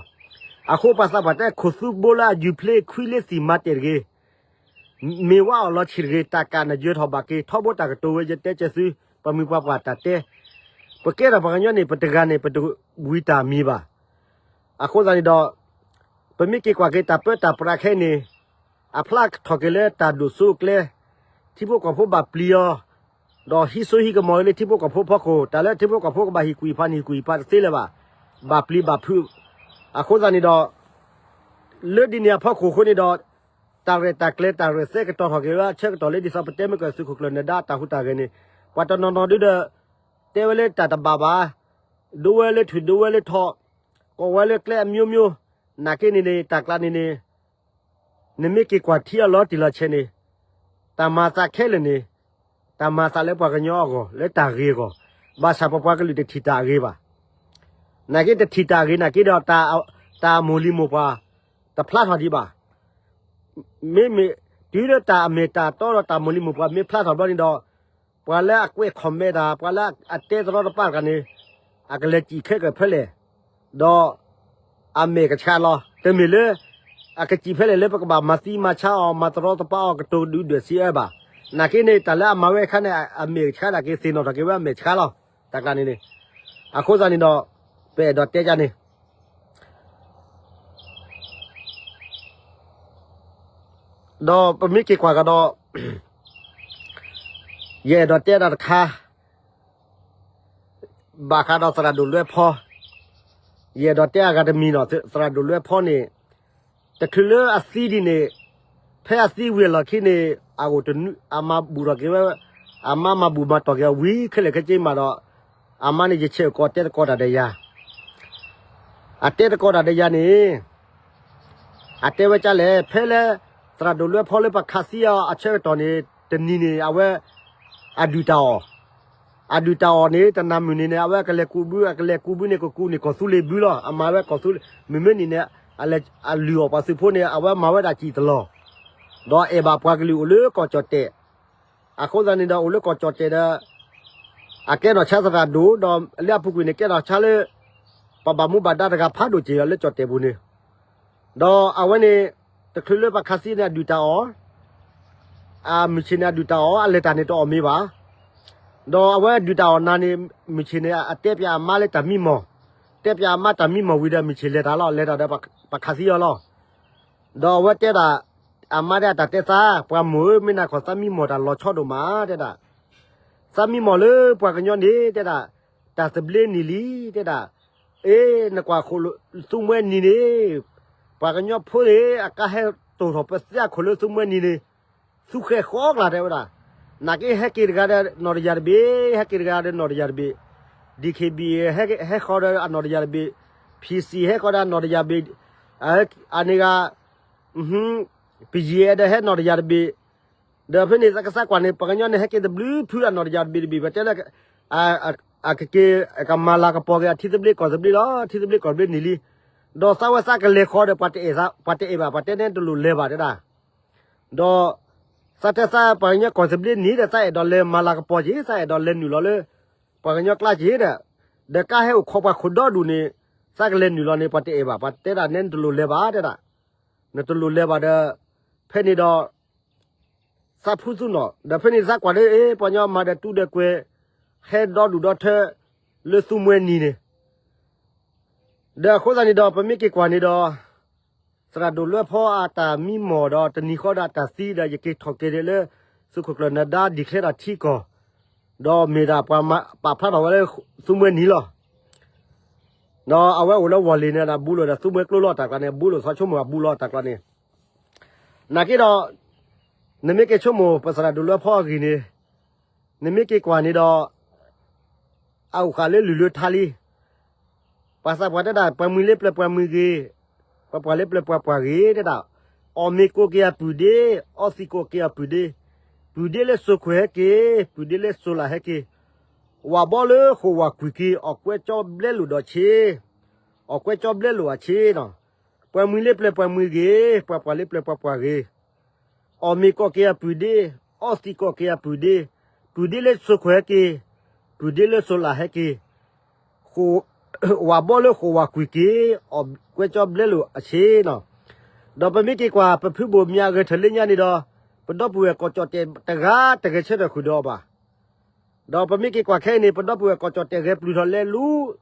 အဃိပှၤသးပှၢ်တဲ ခိၣ်သူဘိလၢအယူၤဖျ့ခွံလၢသံၣ်မၤတဲာ်တဂ့ၤ, မ့ၢ်ဝါအီၤလီၤဆံးတဂ့ၤ, တၢ်ကးနယၢၤထီၣ်ဘၣ်က့ၤ ထီဘိတၢ်ကတိၤဝဲ ယတဲကဲသု, ပမိၢ်ပှၤပှၢ်တၢ်တဲ, ပကဲထီၣ်ပှၤကညီန့ၣ် ပတဂၤန့ၣ် ပတဝံၤတၢ်မံၤဘၣ်. အဃိသတးန့ၣ်ဒီး ပမ့ၢ်က့ၤကွၢ်က့ၤတၢ်ပၢတၢ်ပြးခဲအံၤန့ၣ် အဖျါထီၣ်က့ၤလၢတၢ်ဒိၣ်စိအကျဲ, ထံဖိကီၢ်ဖိဘၣ်ပျံၤအီၤ, ဒီးဟံးစိဟံးကမီၤလၢထံဖိကီၢ်ဖိအဖီခိၣ်, တၢ်လၢထံဖိကီၢ်ဖိကဘၣ်ဟံးကွံာ်ဖးန့ၣ် ဟံးကွံာ်ဖးတသ့လၢၤဘၣ်, ဘၣ်ပျံၤဘၣ်ဖုး. အဃိသတးန့ၣ်ဒီး လၢဒ်န့ၣ်အဖီခိၣ်အဃိန့ၣ်ဒီး တၢ်ရဲၣ်တၢ်ကျဲၤတၢ်ရဲၣ်သဲကတီၤထီၣ်က့ၤဝဲအဆၢကတီၢ်လၢဒ်သိးပတဲမ့ၢ်ကသုးခိၣ်ကျၢၢ်နၢၤဒါအတၢ်ဟူးတၢ်ဂဲၤန့ၣ်, ပှၤတနီၤနီၤဒုဒီး တဲဝဲလၢတၢ်တဘၣ်ဘၣ်, ဒိဝဲလၢထွံၣ်ဒိဝဲလၢထီၣ်, ကိးဝဲလၢကျဲ အမျိုးမျိုး, နာ်က့န့ၣ်န့ၣ် တၢ်ကျးန့ၣ်န့ၣ် နမ့ၢ်က့ၤကွၢ်ထံအလီၤတံၢ်လီၤဆဲးန့ၣ်, တၢ်မၤသးခဲလၢာ်န့ၣ်, တၢ်မၤသးလၢပှၤကညီအဂီၢ် လၢတၢ်ဂ့ၤအဂီၢ်, ဘၣ်ဆၣ်ပပှၤကလုာ်တထံၣ်တၢ်အဂ့ၤဘၣ်. နာ်က့တထံၣ်တၢ်အဂ့ၤနာ်က့ဒီး တၢ်မိၢ်လံၤမိၢ်ပှၢ် တဖျါထီၣ်ဒံးဘၣ်. မ့မ့ၢ် တုၤလၢတၢ်အမဲာ်တၢ်တီဒီးတၢ်မိၢ်လံၤမိၢ်ပှၢ်မ့ၢ်ဖျါထီၣ်ဘျီန့ၣ်ဒီး ပှၤလၢအကွဲး comment တၢ် ပှၤလၢအတဲတရီတပါတဂၤန့ၣ် အကလဲၤစံၣ်ခဲကၢၢ်ဖဲလဲၣ်, ဒီး အမဲာ်ကဆှးလီၤ. တမ့ၢ်လၢ အကစံၣ်ဖဲလဲၣ်လၢပကဘၣ်မၤသံမၤဆါအီၤ မၤတရီတပါအီၤ ကတိၤဒုၣ်ဒွဲၣ်စံးအၢဘၣ်. နာ်က့န့ၣ် တၢ်လၢအမၤဝဲအခါန့ၣ် အမဲာ်ကဆှးဒၣ်က့ၤ သ့ၣ်နီၣ်ထီၣ်က့ၤဝဲအမဲာ်ဆှးလီၤ. တၢ်ကျါန့ၣ်န့ၣ် အဃိသတးန့ၣ်ဒီး ပအဲၣ်ဒိးတဲဒ်န့ၣ် ဒီးပမ့ၢ်က့ၤကွၢ်ကဒီး ယအဲၣ်ဒိးတဲဒၣ်တခါ ဘၣ်ဃးဒီးသရၣ်ဒိၣ်လွဲဖီ, ယအဲၣ်ဒိးတဲအဂၤတမံၤနီၤ, သရၣ်ဒိၣ်လွဲဖီန့ၣ် တချုးလၢအသံဒ်န့ၣ်, ဖဲအသံဝံၤအလီၢ်ခံန့ၣ် အအိၣ်တနွံ အမၤဘူၣ်ထီၣ်က့ၤဝဲ, အမါမၤဘူၣ်မၤတီၢ်က့ၤအဝံၤခဲလၢာ်ခဲဆ့မးဒီး အမါန့ၣ် ယဆဲးအကိးတဲသကိးတၢ်ဒီးယၤ, အတဲသကိးတၢ်ဒီးယၤန့ၣ် အတဲဝဲဒ်လဲၣ်, ဖဲလၢ သရၣ်ဒိၣ်လွဲဖီလၢပခးသံအီၤအဆၢကတီၢ်န့ၣ် တနံၤန့ၣ် အဝဲ အဒုၣ်တၢ်အီၣ်, အဒုၣ်တၢ်အီၣ်န့ၣ် တနၤမုၢ်နံၤန့ၣ် အဝဲကလဲၤကူးဘု, အကလဲၤကူးဘုန့ၣ် ကကူးန့ၢ်ကီၢ်သူလ့ၤဘုလီၤ. အမၤဝဲကီၢ်သူလ့ၤ, မုၢ်မ့ၢ်နံၤန့ၣ် အလဲၤအလုၢ်အီၣ်ပှၤသုးဖိန့ၣ် အဝဲမၤဝဲဒၣ်စံၣ်တလီၢ်, ဒီးအဲၣ်ဘၣ်ပှၤကလုာ်အိၣ်လၢကီၢ်ကၠီၣ်တဲၣ်, အဃိသတးန့ၣ်ဒီး အိၣ်လၢကီၢ်ကၠီၣ်တဲၣ်ဒီး အကဲထီၣ်ဆါသရၣ်ဒိၣ် ဒီးလၢအပူၤကွံာ်န့ၣ် ကဲထီၣ်ဆါလၢ ပှၤဘၣ်မူဘၣ်ဒါတဂၤဖးဒိၣ်က့ၤလီၤလၢကၠီၣ်တဲၣ်ပူၤန့ၣ်, ဒီးအဝဲန့ၣ် တချုးလၢပှၤခးသံန့ၣ် အဒုၣ်တၢ်အီၣ်, အမုၢ်ဆ့ၣ်န့ၣ် အဒုၣ်တၢ်အီၣ် အလဲၤတၢ်န့ၣ်တအီၣ်မ့ၤဘၣ်, ဒီးအဝဲဒုၣ်တၢ်အီၣ်နၤန့ၣ် မုၢ်ဆ့ၣ်န့ၣ် အတဲပၠးအမါလၢတၢ်မံမီၢ်, တဲပၠးအမါတၢ်မံမီၢ်ဝံၤဒီး မုၢ်ဆ့ၣ်လဲၤတၢ်လီၤ လဲၤတၢ်ဒီးပှၤခးသံအီၤလီၤ. ဒီးအဝဲတဲဒၣ် အမါဒၣ်တၢ်တဲသး, ပှၤမိၢ်ဧၢ, မ့ၢ်နၤခီၣ်သးမံမီၢ်တၢ်လီၤဆီဒိၣ်မး တဲဒၣ်, သးမံမီၢ်လၢပှၤကညီန့ၣ် တဲဒၣ်, တၢ်သဘျ့နံၤလံ တဲဒၣ်, အ့ နကွၢ်ခိၣ်လၢ သူမှဲနံၤန့ၣ် ပှၤကညီဖိန့ၣ် အကါဟဲတိၢ်ထီၣ်ပသ့အခိၣ်လၢသူမှဲနံၤန့ၣ် သူဃဲၤဃီကျါတဲဝဲဒၣ်, နာ်က့ဟဲက့ၤတဂၤဒီးနီၣ်တယၢ်တဘ့ၣ်, ဟဲက့ၤတဂၤဒီးနီၣ်တယၢ်တဘ့ၣ်, DKBA ဟဲဃီဒီးအနီၣ်တယၢ်တဘ့ၣ်, PC ဟဲဃီဒီးအနီၣ်တယၢ်တဘ့ၣ်, အန့ၣ်ဂၤ ပယံၤအဲၣ်ဒိးဟဲနီၣ်တယၢ်တဘ့ၣ်, ဒီးဖဲန့ၣ်သးကစၢ်ကွၢ်န့ၣ် ပှၤကညီန့ၣ် ဟဲက့ၤတဘျုးဖုအနီၣ်တယၢ်တဘ့ၣ်တဘ့ၣ် ပတဲလၢ အကက့ၤကမၤလၤကပီၤက့ၤအထံသဘျ့ကီၢ်သဘျ့လီၤ, ထံသဘျ့ကီၢ်သဘျ့နံၤလံ, ဒီးသးဝဲသးကလဲၤဃီဒီး ပှၤတအဲၣ်ဘၣ် ပှၤတဲန့ၣ်တလိၣ်လဲၤဘၣ်တဲဒၣ်, ဒီး သးတဲသးပှၤကညီကီၢ်သဘျ့နံၤဒီး သးအဲၣ်ဒိးလဲၤမၤလၤကပီၤက့ၤ, သးအဲၣ်ဒိးလဲၤနုာ်လီၤလၢ ပှၤကညီကျါက့ၤဒီး, ဒီးကါဟဲအိၣ်ခိးပှၤခိၣ်ဒီဒူၣ်န့ၣ် သးကလဲၤနုာ်လီၤန့ၣ် ပှၤတအဲၣ်ဘၣ်, ပှၤတဲဒၣ်နဲနတလိၣ်လဲၤဘၣ်တဲဒၣ်, နတလိၣ်လဲၤဘၣ်ဒီး, ဖဲန့ၣ်ဒီး သးဖုသူနီၣ် ဒီးဖဲန့ၣ်သးကွၢ်ဒီး အ့ ပှၤကညီမၤဒီးတူၢ်ဒီးကွဲၤ ဟဲဒီဒူၣ်ဒီထၢ လၢသူမှဲနံၤန့ၣ်, ဒီးအဃိသတးန့ၣ်ဒီး ပမ့ၢ်က့ၤကွၢ်န့ၣ်ဒီး သ သရၣ်ဒိၣ်လွဲဖီအတၢ်မံမီၢ်ဒီးတနံၤဃီဒီးအတၢ်သံဒီး ယက့ၤထီၣ်က့ၤဒ်လၢ သုးခိၣ်ကျၢၢ်နဒါ declare တၢ်ထံကီၢ်, ဒီးမ့ၢ်ဒၣ်ပှၤပာ်ဖျါထီၣ်ဝဲလၢသုးမွဲနံၤလီၤ. ဒီးအဝဲအိၣ်လၢဝီၢ်လ့ၣ်န့ၣ်ဒီး ဘူးလိာ်ဒီးသုးမွဲကျိလီၤတၢ်ကျါန့ၣ် ဘူးလိာ်သီဆိကမိၣ်အဘူးလီၤတၢ်ကျါန့ၣ်, နာ်က့ဒီး နမ့ၢ်က့ၤဆိကမိၣ်ပသရၣ်ဒိၣ်လွဲဖီအဂ့ၢ်န့ၣ်, နမ့ၢ်က့ၤကွၢ်န့ၣ်ဒီး အအိၣ်ဃာ်လၢလုၢ်လၢထါလံ. ပှၤသးပှၢ်တဲဒၣ် ပှၤမှံလၢပျၢၤပှၤမှံဂ့ၤ, ပှၤပှၢ်လၢပျၢၤပှၤပှၢ်ဂ့ၤတဲဒၣ်, အီၣ်မ့ၤကိးက့ၤအပုၢ်ဒ့, အီသံးကိးက့ၤအပုၢ်ဒ့, ပုၢ်ဒ့လၢစိၤခွဲးဟဲက့ၤ, ပုၢ်ဒ့လၢစိၤလၢ်ဟဲက့ၤ, ဝၣ်ဘီလၢဃိာ်ဝၣ်ကွံာ်က့ၤ အီၣ်ကွဲကၠီဘျဲလိာ်ဒီးဆ့, အီၣ်ကွဲကၠီဘျဲလိာ်အဆ့နီၤ, ပှၤမှံလၢပျၢၤပှၤမှံဂ့ၤ, ပှၤပှၢ်လၢပျၢၤပှၤပှၢ်ဂ့ၤ အီၣ်မ့ၤကိးက့ၤအပုၢ်ဒ့, အီသံးကိးက့ၤအပုၢ်ဒ့, ပုၢ်ဒ့လၢစိၤခွဲးဟဲက့ၤ, ပုၢ်ဒ့လၢစိၤလၢ်ဟဲက့ၤ, ဃိာ်, ဝၣ်ဘီလၢဃိာ်ဝၣ်ကွံာ်က့ၤ, အီၣ်ကွဲကၠီဘျဲလိာ်အဆ့နီၤ. ဒီးပမ့ၢ်က့ၤကွၢ် ပဖုဘိၣ်မၠးအဂဲၤထၢၣ်လၢညါန့ၣ်ဒီး, ပဒီပုၢ်ဝဲၢ်ကီၢ်ကၠီၣ်တဲၣ်တဂၤတဂဲၤဆၢထၢၣ်ဃုာ်ဒီးအီၤဘၣ်. ဒီးပမ့ၢ်က့ၤကွၢ်ခဲအံၤန့ၣ် ပဒီပုၢ်ဝဲၢ်ကီၢ်ကၠီၣ်တဲၣ်ဂဲၤပျုၢ်ထီၣ်လဲၤလူၤ,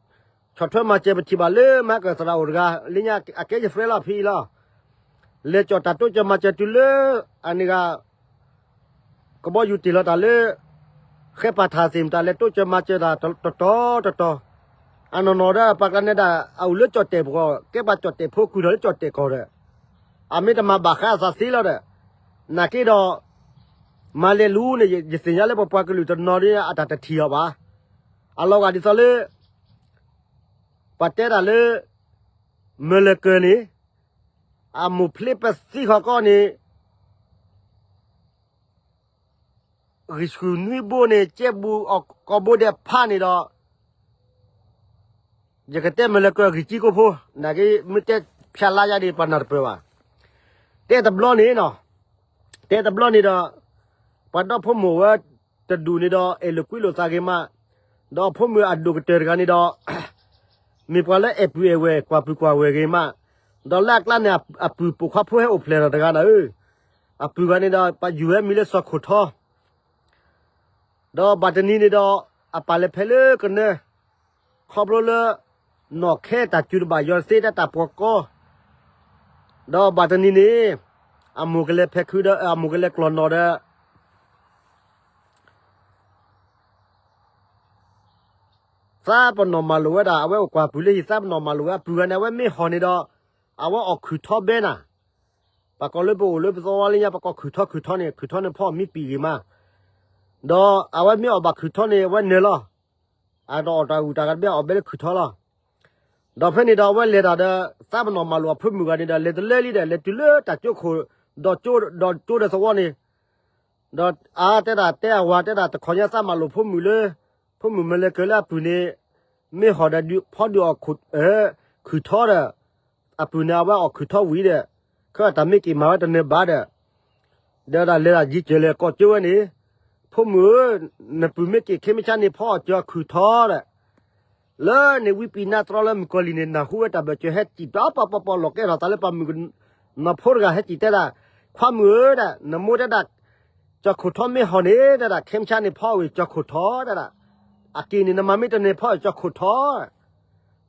ဆီၣ်ထွဲမၤစၢၤ ပထံၣ်ဘၣ်လၢမဟါကၢၣ်သရၣ်အိၣ်တဂၤ လၢညါအကဲယ friend လီၤ ဖဲအံၤလီၤ. လဲၤကၠီၣ်တၢ်တိစၢၤမၤစၢၤတုၤလၢ အန့ၣ်ဂၤ ကဘီယူၤတ့ၢ်လီၤတၢ်လၢ ဃဲပာ်ထၣ်သ့ၣ်မတၤ လဲၤတိစၢၤမၤစၢၤတၢ်တတီၤတတီၤ, အနီၢ်နီၢ်ဒီးပှၤကျါန့ၣ်ဒၣ် အအိၣ်လၢကၠီၣ်တဲၣ်ပူၤ ကဲပှၤကၠီၣ်တဲၣ်ဖိကွံာ်ထီၣ်လၢကၠီၣ်တဲၣ်ကီၢ်ဒီး အမ့ၢ်တမၤဘၣ်ဃးအသးသ့လီၤဒီး, နာ်က့ဒီး မၤလဲၤလူၤန့ၣ် ယသ့ၣ်ညါလၢပပှၤကလုာ်တနီၤဒီး အတၢ်တထံၣ်အီၤဘၣ်. အလီၤဂာ်ဒ်သိးလၢ ပှၤတဲတၢ်လၢ မဲၢ်လၢကၢၢ်န့ၣ် အမိၢ်ဖျ့ပသံဃီကီၢ်န့ၣ် ဂံၢ်ဆူၣ်နွံဘိန့ၣ် ကဲဘူးအီၤကိးဘိဒဲးဖးန့ၣ်ဒီး ယကတဲမဲၢ်လၢကၢၢ်ဂံၢ်ကံကိၢ်ဖိ, နာ်က့မ့ၢ်တဲဖျါလါယါဒ် ပှၤနၢ်တပၢၢ်ဘၣ်. တဲတဘျီန့ၣ်နီၤ, တဲတဘျီန့ၣ်ဒီး ပှၤဒီဖိမိၢ်ဝဲတဒူၣ်န့ၣ်ဒီး အဲၣ်လိာ်ကွံလိာ်သးဂ့ၤမး, ဒီးအဖိမုၣ်အဒိၣ်ကတၢၢ်တဂၤန့ၣ်ဒီး မ့ၢ်ပှၤလၢအဲၣ်ပုၢ်အဲၣ်ဝဲၢ် ကွၢ်ပုၢ်ကွၢ်ဝဲၢ်ဂ့ၤမး, ဒီးလၢအကျါန့ၣ် အပုၢ်ပိာ်ခွါဖိဟဲအိၣ်ဖျဲၣ်ထီၣ်တဂၤဒီး အပုၢ်ဂၤန့ၣ်ဒီး ပယုၢ်ဝဲမံၤလၢစီၤခိၣ်ထီ ဒီးဘၣ်တနံၤန့ၣ်ဒီး အပၢ်လဲၤဖဲလၢကနၢ, ခီဖျိလၢ နီၢ်ခဲတၢ်စူၤတဘၣ် ယီၤသ့တၢ်တၢ်ပှီၤကီ, ဒီးဘၣ်တနံၤန့ၣ် အမိၢ်ကလဲၤဖဲခုဒီး အမိၢ်ကလဲၤကျီၢ်နီၢ်ဒီး သးပနီၣ်မၤလိာ်ဝဲဒၣ် အဝဲအိၣ်ကွၢ်ပုၢ်လၢဟံၣ် သးပနီၣ်မၤလိာ်ဝဲအပုၢ်ဂၤန့ၣ် အဝဲမ့ၢ်ဟီၣ်န့ၣ်ဒီး အဝဲအီၣ်ခုၣ်ထီဘဲနၤ, ပှၤကိးလၢပအိၣ်လၢပသဝီလၢညါ ပှၤကိးခုၣ်ထီခုၣ်ထီန့ၣ် ခုၣ်ထီန့ၣ်ဖီမံပံာ်ဂ့ၤမး, ဒီးအဝဲမ့ၢ်အီၣ်ဘၣ်ခုၣ်ထီန့ၣ် အဝဲနၢၤလီၤ, အတအီၣ်တၢ်အုၣ်တၢ်ဂၤတဘ့ၣ် အီၣ်ဘဲလၢခုၣ်ထီလီၤ. ဒီးဖဲန့ၣ်ဒီးအဝဲလဲၤတၢ်ဒီး သးပနီၣ်မၤလိာ်အဖိမုၣ်ဂၤန့ၣ်ဒီး လဲၤတလၢလံဒီး လဲၤတုၤလၢတၢ်ကၠိခိၣ် ဒီးကၠိဒီးသဝီန့ၣ်, ဒီးအါတဲဒၣ် တဲအဝၤတဲဒၣ် တခီညါသးမၤလိာ်ဖိမုၣ်လၢ ဖိမုၣ်မ့ၢ်လဲၤကၢၤလၢအပုၢ်န့ၣ် မ့ၢ်ဟီၣ်ဒီးဖီဒုးအီၣ် ခုၣ်ထီဒီး အပုၢ်န့ၣ် အဝဲအီၣ်ခုၣ်ထီဝံၤဒီး ခဲအတၢ်မ့ၢ်က့ၤမၤဝဲတနၢၤဘၣ်ဒီး ဒီးဒၣ်လဲၤဒၣ်ယံၤစၢၤလဲၤကိးကၠိဝဲန့ၣ်, ဖိမုၣ်ဧၢ, နပုၢ်မ့ၢ်က့ၤခဲမုၢ်ဆါန့ၣ် ဖီအီၣ်စၢၤခုၣ်ထီဒီး လၢန့ၣ်ဝံပံးနါသရီလၢမုၣ်ကီၤလံၢ်န့ၣ် နၢ်ဟူဝဲတၢ်ဘၢၣ်စၢၤဟဲစံၣ်ပျီပျီပျီပျီ လီၤကဲထီၣ်သးလၢပှၤမုၣ်ကနီၤဖိတဂၤဟဲစံၣ်တဲဒၣ်, ခွါမုၣ်ဧၢဒၣ် နမိၢ်တဲဒၣ် ကၠီၤခိၣ်ထီမ့ၢ်ဟီၣ်န့ၣ် တဲဒၣ် ခဲမုၢ်ဆါန့ၣ်ဖီဝံၤကၠီၤခိၣ်ထီတဲဒၣ်, အက့ၤန့ၣ် နမၤမ့ၢ်တနၢၤဖီအီၣ်ကၠီၤခိၣ်ထီ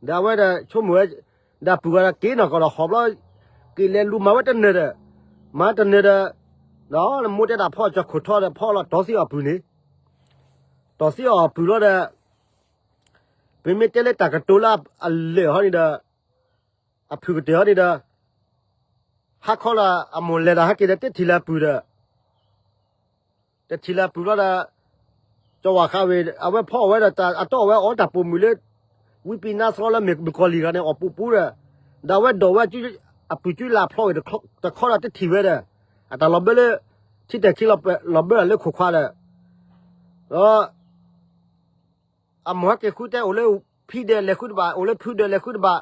ဒီးအဝဲဒီးဆိကမိၣ်ဝဲ, ဒီးပုၢ်ဝဲဒီးက့ၤနီၢ်ကီၢ်ဒီးဟီၣ်ဘျီ, က့ၤလဲၤလူၤမၤဝဲတနၢၤဒီး, မၤတနၢၤဒီး, ဒီးနမိၢ်တဲဒၣ်ဖီအီၣ်ကၠီၤခိၣ်ထီဒီးဖီလီၤတီၤသံအီၣ်ပုၢ်န့ၣ်, တီၤသံအီၣ်ပုၢ်လီၤဒီး, ပမ့ၢ်တဲလၢတၢ်ကတိၤလၢအလၢာ်ဟီန့ၣ်ဒီး, အဖုၣ်ကတၢၢ်ဟီန့ၣ်ဒီး, ဟါခီလၢအမိၢ်လဲၤတၢ်ဟဲက့ၤဒီးတထံၣ်လၢအပုၢ်ဒီး တထံၣ်လၢအပုၢ်ဘျီဒီး, ကၠီၤဝၣ်ဃးဝံၤ အဝဲဖီအီၣ်ဝဲဒီး အတီၢ်ဝဲအီၣ်တၢ်ပိာ်မုၣ်လၢ ဝံပံးနါသရီလၢမုၣ်ကီၤလံၢ်ဂၤန့ၣ် အီၣ်ပူၤပူၤဒီး, ဒီးအဝဲဒိးဝဲ အပုၢ်စုလၢ်ဖျီဝံၤတခီဒီးတထံၣ်ဝဲဒီး, အတၢ်လီၤဘၢလၢ ထံတဲာ်ခံလီၤဘၢလၢခိၣ်ခွါဒီး, ဒီး အမိၢ်ဟဲက့ၤဃုတဲအိၣ်လၢဖံဒဲးလဲၤဃုတဘၣ် အိၣ်လၢဖုဒဲးလဲၤဃုတဘၣ်,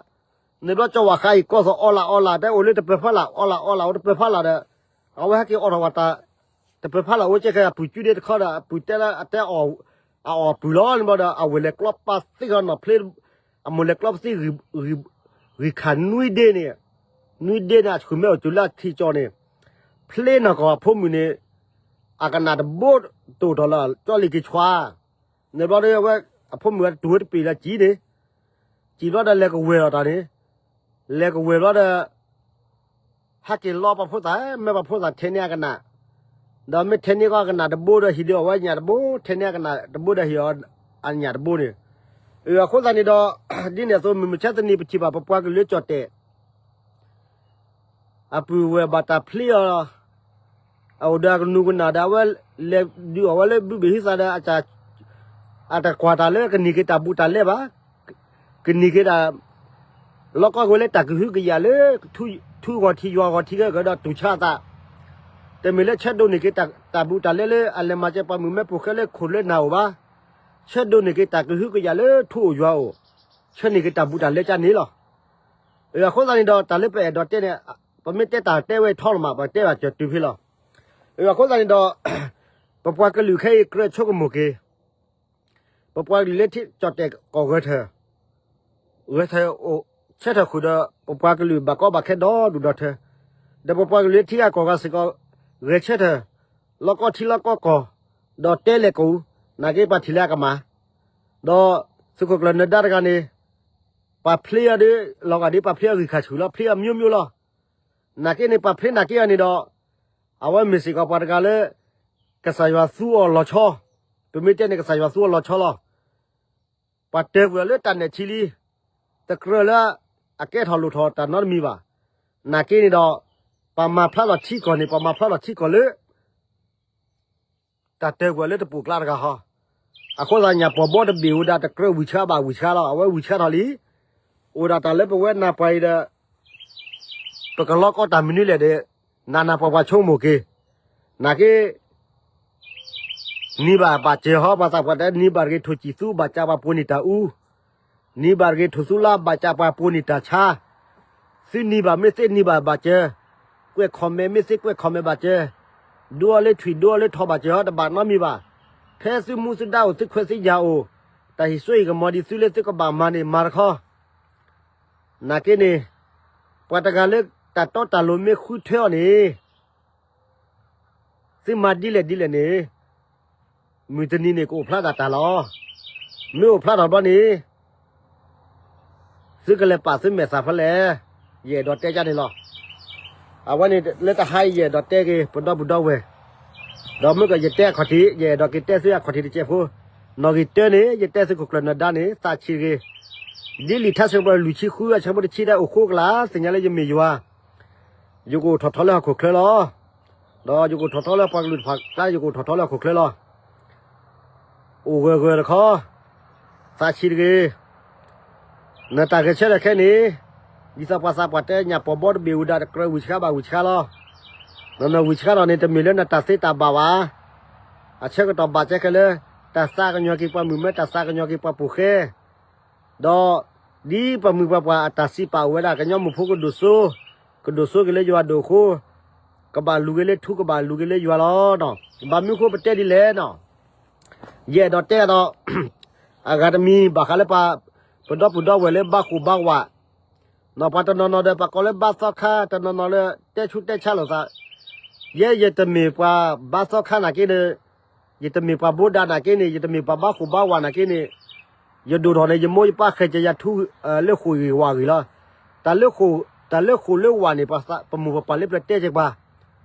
န့ၣ်ဘျီကၠီၤဝၣ်ဃးအံၤ ကီၢ်သိးအီလၢ်အီလၢ် တဲအိၣ်လၢတပၢၤဖီလာ် အီလၢ်အီလၢ် အိၣ်တပၢၤဖီလာ်ဒီး, အဝဲဟဲက့ၤအိးထီၣ်ဝဲတၢ် တပၢၤဖီလာ်အိၣ်ကဲခဲ အပုၢ်စုဒ့တခီဒီး အပုၢ်တဲလၢအတဲအီၣ်, အအီၣ်ပုၢ်လီၤန့ၣ်ဘျီဒီး အဝဲလဲၤကျီပာ်သံဃီနီၤဖျ့, အမိၢ်လဲၤကျီပာ်သံ ဂံၢ်ခၣ်နွံဒ့န့ၣ်, နွံဒ့န့ၣ် အဆူၣ်မဲအိၣ်တုၤလၢအထံကၠီန့ၣ်, ဖျ့နီၢ်ကီၢ်အဖိမုၣ်န့ၣ်, အကနၣ်တဘိတိၢ်ထီၣ်လၢကၠီလံၤက့ၤဆွါ, န့ၣ်ဘျီဒီးအဝဲ, အဖိမုၣ်ဝဲတတူၢ်ဝဲတပ့ၢ်လၢကံန့ၣ်, စံၣ်ဘျီဒီးလဲၤကဝဲၢ်လီၤတၢ်န့ၣ်, လဲၤကဝဲၢ်ဘျီဒီး ဟဲက့ၤလီပှၤဖိသၣ်, မ့ၢ်ပှၤဖိသၣ်ထဲန့ၢ်အကနၣ်, ဒီးမ့ၢ်ထဲန့ၢ်ကီၢ်ကနၣ်တဘိဒီးဟံးဒုးအီၣ်ဝဲညၣ်တဘိ, ထဲန့ၢ်အကနၣ်တဘိဒီးဟံးအီၣ်အညၣ်တဘိန့ၣ်. အဃိသတးန့ၣ်ဒီး ဒ်န့ၣ်အသိး မုၢ်မဆါတနံၤပထံၣ်ဘၣ် ပပှၤကလုာ်ကၠီၣ်တဲာ် အပုၢ်ဝဲၢ်ဘၣ်တၢ်ဖျ့အီၤ, အအိၣ်ဒီးအကနူၤကနၣ်ဒီး အဝဲလဲၤဒုးအီၣ်ဝဲလၢဘုဘ့ၣ်ဟံသးဒီး အတကွၢ်တၢ်လၢကန့ၢ်က့ၤတၢ်ဘူးတၢ်လဲဘၣ်, ကန့ၢ်က့ၤတၢ် လီၢ်ကီၢ်ဝဲလၢတၢ်ကဟုကယာ်လၢ ထူဂီၤထံးယွၤဂီၤထံးကဒီးတူၢ်ဆါအသး, တမ့ၢ်လၢဆၢဒိးန့ၢ်က့ၤတၢ်ဘူးတၢ်လဲလၢအလဲၤမၤစၢၤပှၤမုၣ်မဲဖိဃဲလၢခိၣ်လၢနၢ်အိၣ်ဘၣ်, ဆၢဒိးန့ၢ်က့ၤတၢ်ကဟုကယာ်လၢထူအိၣ်ယွၤအိၣ်, ဆၢန့ၢ်က့ၤတၢ်ဘူးတၢ်လဲကန့ၣ်လီၤ. အဃိသတးန့ၣ်ဒီး တၢ်လၢပအဲၣ်ဒိးတဲန့ၣ် ပမ့ၢ်တဲတၢ်တဲဝဲထီလီၤမး ပတဲဘၣ်စၢၤတုၤဖဲလီၤ. အဃိသတးန့ၣ်ဒီး ပပှၤကလုာ်ခဲအံၤကြၢးဆိကမိၣ်က့ၤ ပပှၤကလုာ်လၢထံကၠီၣ်တဲာ်ကီၢ်ဂဲၤထၢၣ်, ဂဲၤထၢၣ်အိၣ်ဆၢထၢၣ်ဃုာ်ဒီး ပပှၤကလုာ်ဘၣ်ကီဘၣ်ခဲဒီဒူၣ်ဒီထၢ, ဒီးပပှၤကလုာ်လၢထံဂၤကီၢ်ဂၤစ့ၢ်ကီး ဂဲၤဆၢထၢၣ် လီၢ်ကီၢ်ထံလီၢ်ကီၢ်ကီၢ်, ဒီးတဲလဲၤကအိၣ်, နာ်က့ပှၤထံၣ်လၢအကမၣ်, ဒီးသုးခိၣ်ကျၢၢ်နၢၤဒါတဂၤန့ၣ် ပှၤဖျ့အီၤဒီး လီၤဂာ်ဒ်ပှၤဖျ့အီၤဂံၢ်ခၣ်ဆူၣ်လီၤ, ဖျ့အီၤမျိုးမျိုးလီၤ. နာ်က့န့ၣ် ပှၤဖျ့နာ်က့အီၤန့ၣ်ဒီး အဝဲမ့ၢ်စ့ၢ်ကီးပှၤတဂၤလၢ ကစၢ်ယွၤသူအီၤလီၤဆီ, ပမ့ၢ်တဲန့ၣ် ကစၢ်ယွၤသူအီၤလီၤဆီလီၤ. ပှၤတၢၢ်ကွံာ်အီၤလၢတၢ်နဲၣ်ထံလံ, တကြၢးလၢအကဲထီၣ်လိၣ်ထီၣ်တၢ်နီတမံၤဘၣ်. နာ်က့န့ၣ်ဒီး ပှၤမၤဖျါထီၣ်ထံကီၢ်န့ၣ် ပှၤမၤဖျါထီၣ်ထံကီၢ်လၢ တၢ်တၢၢ်ကွံာ်အီၤလၢတပူၤကျါတဂၤဟီ. အဃိသတးညၣ်ပီၤဘီတဘ့ၣ်ဝဲဒၣ်တကြၢးဝံၢ်ဆှါဘၣ်ဝံၢ်ဆှါလီၤ, အဝဲဝံၢ်ဆှါထီၣ်လံ. အိၣ်ဒၣ်တၢ်လၢပဝဲနၢ်ပှၤအံၤဒီး ပကလီကီတၢ်မနုၤလဲၣ်ဒီး နးနးပှၤပှၤဆိကမိၣ်က့ၤ, နာ်က့ နံၤဘၣ်ဘၣ်စၢၤဟီ ပှၤသးပှၢ်တဲ နံၤဘၣ်တဂ့ၤထိၣ်စံၣ်သူဘၣ်စးပှၤပိာ်န့ၢ်တၢ်အူ, နံၤဘၣ်တဂ့ၤထိၣ်သူလါဘၣ်စးပှၤပိာ်န့ၢ်တၢ်ဆါ, သုနံၤဘၣ်မ့ၢ်သ့နံၤဘၣ်ဘၣ်စၢၤ, ကွဲး comment မ့ၢ်သ့ကွဲး comment ဘၣ်စၢၤ, ဒိအီၤလၢထွံၣ်ဒိအီၤလၢထီဘၣ်စၢၤဟီ တဘၣ်နီတမံၤဘၣ်. ဖဲသုမူသုဒါအိၣ် သုခွဲးသုယာ်အိၣ်, တၢ်ဟံးစိဟံးကမီၤဒ်သုလၢသုကဘၣ်မၤန့ၣ် မၤတခီ. နာ်က့န့ၣ် ပှၤတဂၤလၢတၢ်တီတၢ်လိၤမ့ၢ်ဃုထၢအီၤန့ၣ် သုမၤဒ်လဲၣ်ဒ်လဲၣ်န့ၣ် မုၢ်တနံၤန့ၣ် ကအိၣ်ဖျါဒၣ်တၢ်လီၤ. မ့ၢ်အိၣ်ဖျါထီၣ်ဘျီန့ၣ် သုကလဲၤပာ်သုမဲာ်သၣ်ဖဲလဲၣ်, ယအဲၣ်ဒိးတဲကၢ်န့ၣ်လီၤ. အဝဲန့ၣ်လၢတဟါအံၤ ယအဲၣ်ဒိးတဲက့ၤ ပဒီပုၢ်ဒီဝဲၢ်, ဒီးမ့ၢ်ကယတဲအခီၣ်ထံး ယအဲၣ်ဒိးက့ၤတဲသုအခီၣ်ထံးတစဲးဖိ, နီၣ်ဂံၢ်တၢန့ၣ် ယတဲသုးခိၣ်ကျၢၢ်နၢၤဒါန့ၣ် သးဆံးတဂ့ၤ. ဒ်လံာ်ထါစံးပတြၢၤလွံၢ်ဆံဃု အဆၢဖိတဆံတဲအိၣ်ဃိကလး သ့ၣ်ညါလၢယမ့ၢ်ယွၤ ယကအိၣ်ထီၣ်ထီလၢဟီၣ်ခိၣ်ချၢလီၤ. ဒီးယကအိၣ်ထီၣ်ထီလၢပှၤကလုာ်တဖၣ်အကျါ ယကအိၣ်ထီၣ်ထီလၢဟီၣ်ခိၣ်ချၢလီၤ. အိၣ်ဂၢၢ်ဂၢၢ်တခီ, သးဆံးတဂ့ၤ. နတၢ်ဂဲၤဆၢထၢၣ်ခဲန့ၣ်, ဒ်သိးပှၤသးပှၢ်တဲ ညၣ်ပီၤဘီတဘ့ၣ်ဝဲဒၣ် တကြၢးဝံၢ်ဆှါဘၣ်ဝံၢ်ဆှါလီၤ. နနဝံၢ်ဆှါထီၣ်န့ၣ် တမ့ၢ်လၢနတၢ်သ့တၢ်ဘၣ်ဘၣ်. အဆၢကတီၢ်ဘၣ်ကဲခဲလၢ တၢ်သးကညီၤက့ၤပှၤမုၣ်မဲ တၢ်သးကညီၤက့ၤပှၤပိာ်ဃဲ ဒီးဒ်ပှၤမုၢ်ပှၤပှၢ်အတၢ်စံးပာ်အိၣ်ဝဲဒၣ် ကညီမုၢ်ဖိကဒိၣ်စိ, ကဒိၣ်စိက့ၤလၢယွၤဒိၣ်အဃိ, ကဘၣ်လူၤက့ၤလၢထူ ကဘၣ်လူၤက့ၤလၢယွၤလီၤ. ဘၣ်မနုၤဃိပတဲဒ်လဲၣ်နီၤ, ယအဲၣ်ဒိးတဲဒီး အဂၤတမံၤ ဘၣ်ဃးလၢပှၤ ပဒီပုၢ်ဒီဝဲၢ်လၢဘါဃိၣ်ဘါဝး, နီၤ ပှၤတနီၤနီၤဒီး ပှၤကိးလၢဘါသီခါ, တနီၤနီၤလၢတဲဆူးတဲဆါလိာ်သး, ယဲယတမ့ၢ်ပှၤဘါသီခါနာ်က့န့ၣ်, ယတမ့ၢ်ပှၤဘိးဒၣ်နာ်က့န့ၣ်, ယတမ့ၢ်ပှၤဘါဃိၣ်ဘါဝးနာ်က့န့ၣ်, ယဒိၣ်ထီၣ်န့ၣ် ယမိၢ်ယပၢ်ဃဲၤကယၤထူ လၢဃိၣ်ဂ့ၤဝးဂ့ၤလီၤ. တၢ်လၢဃိၣ်လၢဝးန့ၣ် ပမိၢ်ပပၢ်လၢပျၢၤတဲက့ၤပှၤ,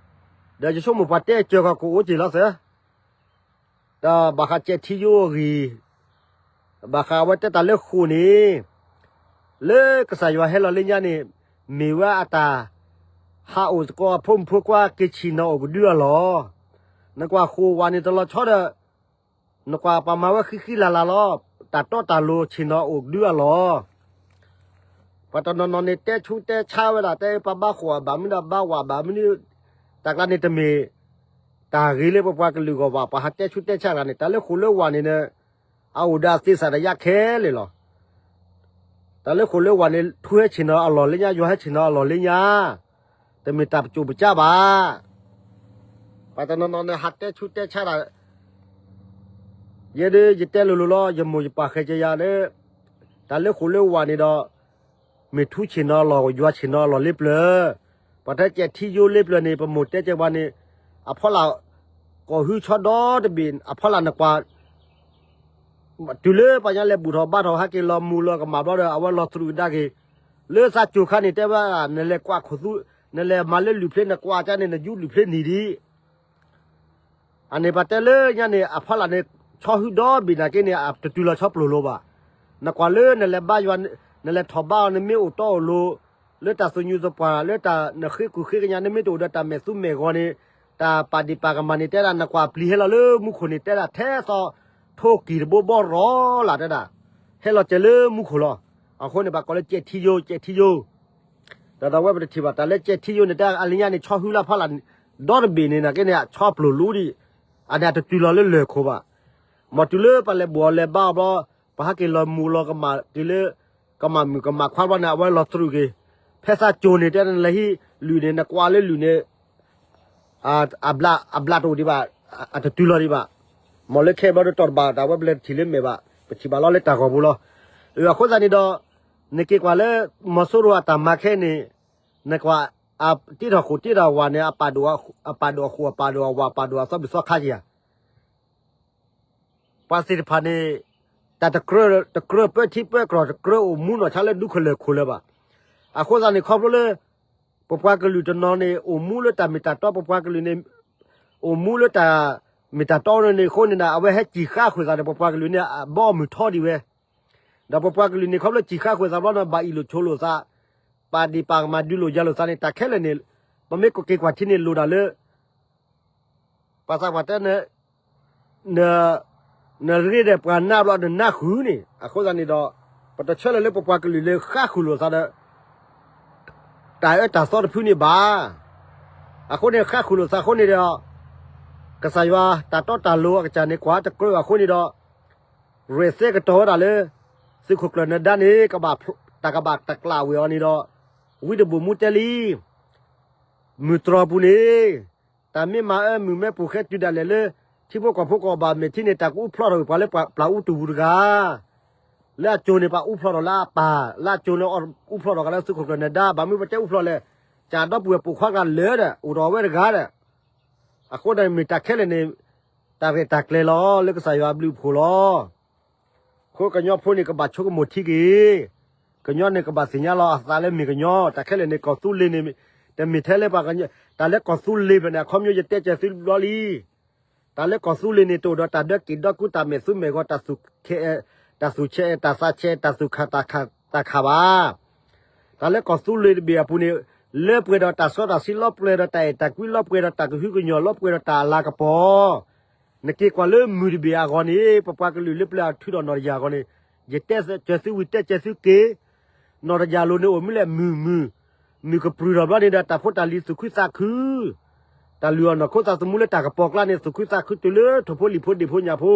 ဒီးယဆိကမိၣ်ပှၤတဲကၢၤကီၢ်ကအိၣ်က့ၤလီၤသၢ ဒီးဘၣ်ဃးကဲးထံယိအဂ့ၢ်, ဘၣ်ဃးအဝဲတဲတၢ်လၢဃိၣ်န့ၣ်, လၢကစၢ်ယွၤဟဲလီၤလၢညါန့ၣ်, မ့ၢ်ဝဲအတၢ် ဟးအိၣ်သကိးအဖိမုၣ်ဖိခွါက့ၤဆ့ၣ်နီၤအိၣ်ကဒုအလီၢ်, နကွၢ်ဃိၣ်ဝးန့ၣ်တလီၤဆီဒီး, နကွၢ်ပှၤမၤဝဲဃံဃံလၤလၤလီၤ, တၢ်တီတၢ်လိၤဆ့ၣ်နီၤအိၣ်ကဒုအလီၢ်. ပှၤတနီၤနီၤန့ၣ်တဲဆူးတဲဆါဝဲဒၣ် တဲပှၤဘါဃိၣ်အဘၣ်မနုၤဒီးဘါဝးဘၣ်မနုၤ, တၢ်ကျါန့ၣ်တမ့ၢ် တၢ်ဂ့ၤလၢပပှၤကလုာ်ဂီၢ်ဘၣ်, ပှၤဟးတဲဆူးတဲဆါတဂၤန့ၣ် တၢ်လၢဃိၣ်လၢဝးန့ၣ်, အအိၣ်ဒီးအသ့စးဒီးယါခဲလၢာ်လီၤ. တၢ်လၢဃိၣ်လၢဝးန့ၣ် ထူဟဲဆ့ၣ်နီၤအလီၢ်လၢညါ, ယွၤဟဲဆ့ၣ်နီၤအလီၢ်လၢညါ, တမ့ၢ်တၢ်ပကိးပစၢဘၣ်. ပှၤတနီၤနီၤန့ၣ် ဟးတဲဆူးတဲဆါတၢ်, ယဲဒၣ်ယတဲလိၤလိၤလီၤ, ယမိၢ်ယပၢ်ဃဲၤကယၤလၢ တၢ်လၢဃိၣ်လၢဝးန့ၣ်ဒီး မ့ၢ်ထူဆ့ၣ်နီၤအလီၢ် ယွၤဆ့ၣ်နီၤအလီၢ်လၢပျၢၤ, ပှၤတဲကဲးထံယိလၢပျၢၤန့ၣ် ပမိၢ်တဲကဲးပှၤန့ၣ်, အဖီလာ် ကီၢ်ဟုဆီဒီတဘ့ၣ် အဖီလာ်နကွၢ်, တုၤလၢပှၤညါလဲၤဘူၣ်ထီၣ်ဘါထီၣ်ဟဲက့ၤလီၤမူၤလီၤကမၣ်ဘျီဒီး အဝဲလီၤသရူးကဒါက့ၤ, လၢသးစူၤခါန့ၣ် တဲဝဲဒၣ် နလဲၤကွၢ်ခိၣ်သူ နလဲၤမၤလၢလုၢ်ဖျ့ နကွၢ်ကန့ၣ် နယူလုၢ်ဖျ့နံၤဒံး အန့ၣ်ပတဲလၢညါန့ၣ် အဖီလာ်န့ၣ် ဆီဟုဒီဘ့ၣ်နာ်က့န့ၣ် အတတုၤလီၤဆီပျိၢ်လိၤဘၣ်. နကွၢ်လၢနလဲၤဘါယွၤ နလဲၤထီၣ်ဘါအီၤ နမ့ၢ်အိၣ်တီအိၣ်လိၤ လၢတၢ်သူၣ်ညူသပှၢ် လၢတၢ်နဃ့ကူၣ်ဃ့ကညး နမ့ၢ်တအိၣ်ဒီးတၢ်မဲာ်သူမဲာ်ဂီၤန့ၣ် တၢ်ပာ်ဒံးပာ်ကမၣ်န့ၣ် တဲဒၣ် နကွၢ်ပျံၤဟဲလီၤလၢမူခိၣ်န့ၣ် တဲဒၣ် ထဲသိးထိၣ်ကံၢ်တဘိဘီရီလၢ် တဲဒၣ် ဟဲလီၤစဲးလၢမူခိၣ်လီၤ. အဃိန့ၣ် ဘၣ်ကိးလၢကဲးထံယိ ကဲးထံယိ ဒီးဒီးဝဲပတထံၣ်ဘၣ် တၢ်လၢကဲးထံယိန့ၣ် တဲအလၢညါန့ၣ် ဆီဟုလၢဖီလာ် ဒီတဘ့ၣ်န့ၣ် နာ်က့န့ၣ် ဆီပျိၢ်လိၤဒံး အန့ၣ်အတတုၤလီၤလၢလၢၢ်ခိၣ်ဘၣ်. မ်တုၤလၢပလဲၤဘှီၣ်လဲၤဘါအီၤဘျီ ပဟဲက့ၤလီၤမူၤလီၤကမၣ်က့ၤလၢ ကမၣ်မုၣ်ကမၣ်ခွါဘျီန့ၣ် အဝဲလီၤသရူးက့ၤ ဖဲသးကိၤန့ၣ် တဲနလဲၤဟံးလုၢ်န့ၣ် နကွၢ်လၢလုၢ်န့ၣ် အဘျးတအိၣ်ဒံးဘၣ် အတတုၤလီၤဒံးဘၣ်. မ်လၢခဲဘျီဒီးတီၢ်တဘၣ် တၢ်ဝဲပလဲၤထံၣ်လၢမဲာ်ဘၣ် ပထံၣ်ဘၣ်လီၤလၢတၢ်ဂီၤပူၤလီၤ. အဃိသတးန့ၣ်ဒီး နက့ၤကွၢ်လၢ မီၤစိရိၤအတၢ်မၤခဲအံၤန့ၣ် နကွၢ် တ့ထီၣ်ဃိၣ်တ့ထီၣ်ဝၣ်န့ၣ် အပာ်ဒိၣ်အဃိၣ် အပာ်ဒိၣ်အဝၣ် အပာ်ဒိၣ်အသီဘုၣ်သီခါက့ၤဧါ ပှၤသ့ၣ်တဖၣ်န့ၣ် တၢ်တကြၢး တကြၢးပၢထံပၢကီၢ် တကြၢးအိၣ်မူနီၢ်ဆါလၢဒူခိၣ်လၢၢ်ခိၣ်လၢၤဘၣ်. အဃိသတးန့ၣ် ခီဖျိလၢ ပပှၤကလုာ်တနီၤန့ၣ် အိၣ်မူလၢတၢ်မ့ၢ်တၢ်တီ ပပှၤကလုာ်န့ၣ် အိၣ်မူလၢတၢ်မ့ၢ်တၢ်တီန့ၣ်အဃိန့ၣ်ဒီး အဝဲဟဲစံၢ်ဃါဃုာ်သးန့ၣ် ပပှၤကလုာ်န့ၣ် အဘီအမုၢ်ထီဒံးဝဲ ဒီးပပှၤကလုာ်န့ၣ် ခီဖျိစံၢ်ဃါဃုာ်သးဘျီန့ၣ် ဘၣ်အ့ၣ်လိာ်ဆိးလိာ်သး ပာ်ဒံးပာ်ကမၣ်ဒုးလိာ်ယၤလိာ်သးန့ၣ် တၢ်ခဲလၢာ်န့ၣ် ပမ့ၢ်ကက့ၤကွၢ်ထံန့ၣ် လိၣ်ဒၣ်လၢ ပှၤသးပှၢ်တဲ နရ့ဒီးပှၤနါဘျီနနါဃုာ်န့ၣ် အဃိသတးန့ၣ်ဒီး ပတဆၢလၢၤလၢပပှၤကလုာ်လၢဃါဃုာ်လိာ်သးဒီး တၢ်အၢတၢ်သီတဖုန့ၣ်ဘၣ်. အဃိန့ၣ် ဃါဃုာ်လိာ်သးအဃိန့ၣ်ဒီး ကစၢ်ယွၤတၢ်တီတၢ်လိၤအကစၢ်န့ၣ် ကွၢ်တကြၢးအဃိန့ၣ်ဒီး ရဲၣ်သဲကတီၤဝဲဒၣ်လၢ သုးခိၣ်ကျၢၢ်နၢၤဒါန့ၣ် ကဘၣ် တၢ်ကဘၣ်တကျးဝဲအီၤန့ၣ်ဒီး ဝံတဘိၣ်မူတဲလံ မုၢ်တြီၤပူၤန့ၣ် တၢ်မ့ၢ်မၤအၢမုၢ်မ့ၢ်ပိာ်ဃဲတုၤဒၣ်လဲာ်လၢ ထံဖိကီၢ်ဖိကီၢ်ဘၣ်မဲာ်ထံန့ၣ် တၢ်ကအူဖျီထီၣ်ကွံာ်ပှၤလၢပျၢ်အူတူၢ်ပူၤတဂၤ လၢအကၠိန့ၣ် ပှၤအူဖျီထီၣ်လၢအပၢ် လၢအကၠိန့ၣ် အူဖျီထီၣ်ကလၢသုးခိၣ်ကျၢၢ်နၢၤဒါ ဘၣ်မနုၤပတဲအူဖျီလဲၣ် ကၢ်ဒီပုၢ်ဝဲၢ်ပိာ်ခွါတဂၤလၢာ်ဒီး အိၣ်ဒီးအဝဲတဂၤဒီး အဃိန့ၣ်မ့ၢ်တၢ်ခဲလၢာ်န့ၣ် တၢ်ရဲၣ်တၢ်ကျဲၤလီၤ လၢကစၢ်ယွၤအဘျုးအဖှိၣ်လီၤ. အဃိကညီဖိန့ၣ် ကဘၣ်ဆိကမိၣ်ထံက့ၤ, ကညီန့ၣ် ကဘၣ်သ့ၣ်ညါလီၤအသးလၢမ့ၢ်ကညီ, တၢ်ခဲလၢာ်န့ၣ် ကီၢ်သူလ့ၤန့ၣ် တမ့ၢ်ထဲလၢပှၤကညီ, တၢ်လၢကီၢ်သူလ့ၤဖဲန့ၣ် အခီပညီယတဲကဲသုဘျီလံ. တၢ်လၢကီၢ်သူလ့ၤန့ၣ် တအိၣ်ဒီးတၢ်ဒၢက့ၤဒီကု တၢ်မဲာ်သူမဲာ်ဂီၤ တၢ်သူၣ်ခဲ, တၢ်သူၣ်ဆဲး တၢ်သးဆဲး တၢ်သူၣ်ခၣ်တၢ်ခး, တၢ်ခးဘၣ်. တၢ်လၢကီၢ်သူလ့ၤတဘ့ၣ်အပူၤန့ၣ် လၢပှဲၤဒီးတၢ်စီတၢ်ဆှံ လီၤပှဲၤဒီးတၢ်အဲၣ်တၢ်ကွံ လီၤပှဲၤဒီးတၢ်ကဟုကညီၢ် လီၤပှဲၤဒီးတၢ်အလၤကပီၤ နက့ၤကွၢ်လၢမုၢ်တဘ့ၣ်အဂီၢ်န့ၣ် ပပှၤကလုာ်လၢပျၢၤအထုးထီၣ်နီၢ်တယၢ်အဂီၢ်န့ၣ် ယတဲကဲသုဝံၤတဲကဲသုက့ၤ, နီၢ်တယၢ်လိၤန့ၣ်အိၣ်မူလဲၣ်မုၢ်မုၢ်, မုၢ်ကပြုၢ်ထီၣ်ဘျီန့ၣ်ဒီး တၢ်ဖိတၢ်လံၤသူၣ်ခုသးခု, တၢ်လုၢ်အီၣ်နီၢ်ခိသးသမူလၢတၢ်ကပီၤကျါန့ၣ် သူၣ်ခုသးခုတုၤလၢထိၣ်ဖိလံၣ်ဖိဒ့ၣ်ဖိညၣ်ဖိ,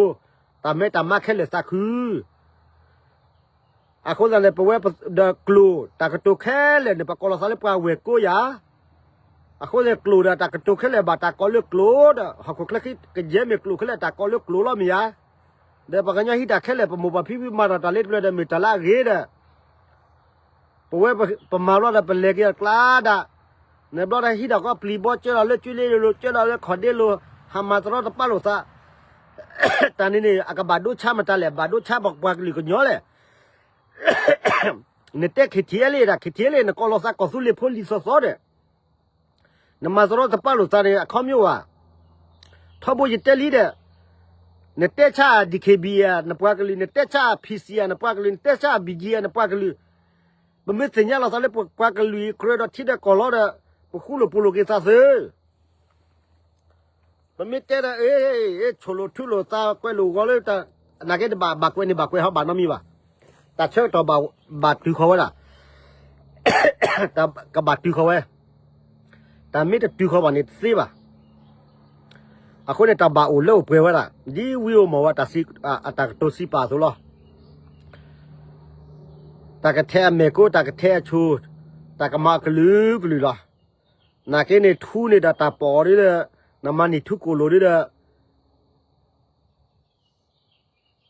တၢ်မဲတၢ်မါခဲလၢာ်သးခု အဃိသတးန့ၣ် ပဝဲဒီးကျိာ် တၢ်ကတိၤခဲလၢာ်န့ၣ် ပကိးလီၤသးလၢပှၤဝဲၢ်ကိးယၤ, အဃိန့ၣ်ကျိာ်ဒီးတၢ်ကတိၤခဲလၢာ်ဘၣ်တၢ်ကိးလၢကျိာ်ဒီး ဟီၣ်ခိၣ်ချၢကယဲၢ်မ့ၢ်ကျိာ်ခဲလၢာ်တၢ်ကိးလၢကျိာ်လီၤမ့ၢ်ဧါ. ဒီးပှၤကညီဟံးတၢ်ခဲလၢာ် ပမိၢ်ပှၢ်ဖံဖုမၤတၢ်တၢ်လၢတဖျၢၣ်ဒီးမ့ၢ်တၢ်လၢအဂ့ၤဒီး ပဝဲပမၤဘျီဒီးပလဲၤက့ၤအကျါဒၣ်, နဘျီဒီးဟံးဒီးကီးပျံၤဘီကၢထီၣ်လၢကၠွ့လ့လိၤ ကၢထီၣ်လၢခီၣ်ဒ့လိၤ, ဟးမၤတရီတပါလိာ်သး, တၢ်န့ၣ်န့ၣ် အကဘၣ်ဒိဆါမတၤလဲၣ် ဘၣ်ဒိဆါပပှၤကလုာ်ကညီလဲၣ် နတဲ ခ့ထံအဲလ့ ဒၣ် ခ့ထံအဲလ့ နကိးလီၤသးကီၢ်သူလ့ၤဖိလံၤသီသီဒီး နမၤတရီတပါလိာ်သးန့ၣ် အခီပညီဘၣ်. ထီဘိယတဲလံဒီး နတဲဆါ DKBA နပှၤကလုာ်, နတဲဆါ PC နပှၤကလုာ်, နတဲဆါ BGF နပှၤကလုာ်, ပမ့ၢ်သ့ၣ်ညါလီၤသးလၢပပှၤကလုာ်အံၤ ကြၢးဒီးထံဒီးကီၢ်လီၤဒီး ပဃူလိာ်ဖိးလိာ်က့ၤသးသု ပမ့ၢ်တဲဒီး အ့ ဆိၣ်လိာ်ထူလိာ်သး ကွဲးလိာ်ဂီၤလၢတၢ် နာ်က့တဘၣ် ဘၣ်ကွဲးန့ၣ် ဘၣ်ကွဲးဟီဘၣ်နီတမံၤဘၣ်. တၢ်ဆၢကတီၢ်ဘၣ်တုၤဃီၤဝဲဒၣ်, တၢ်ကဘၣ်တုၤဃီၤဝဲ, တၢ်မ့ၢ်တတုၤဃီၤဘၣ်န့ၣ်တသ့ဘၣ်. အဃိန့ၣ် တၢ်ဘၣ်အိၣ်လၢအိၣ်ပှဲၤဝဲဒၣ် ဒ်ဝံအိၣ်မီၢ်ဝဲ အတၢ်ကတိၤစံးပာ်အသိးလီၤ. တၢ်ကထဲအမဲာ်ကိ တၢ်ကထဲအဆိ, တၢ်ကမၤအကလုာ်ကလုာ်လီၤ. နာ်က့န့ၣ် ထူန့ၣ်ဒီးတၢ်ပီၣ်အီၤဒ်ဒီး နမၤနံၣ်ထူကိၣ်လိာ်ဒ်ဒီး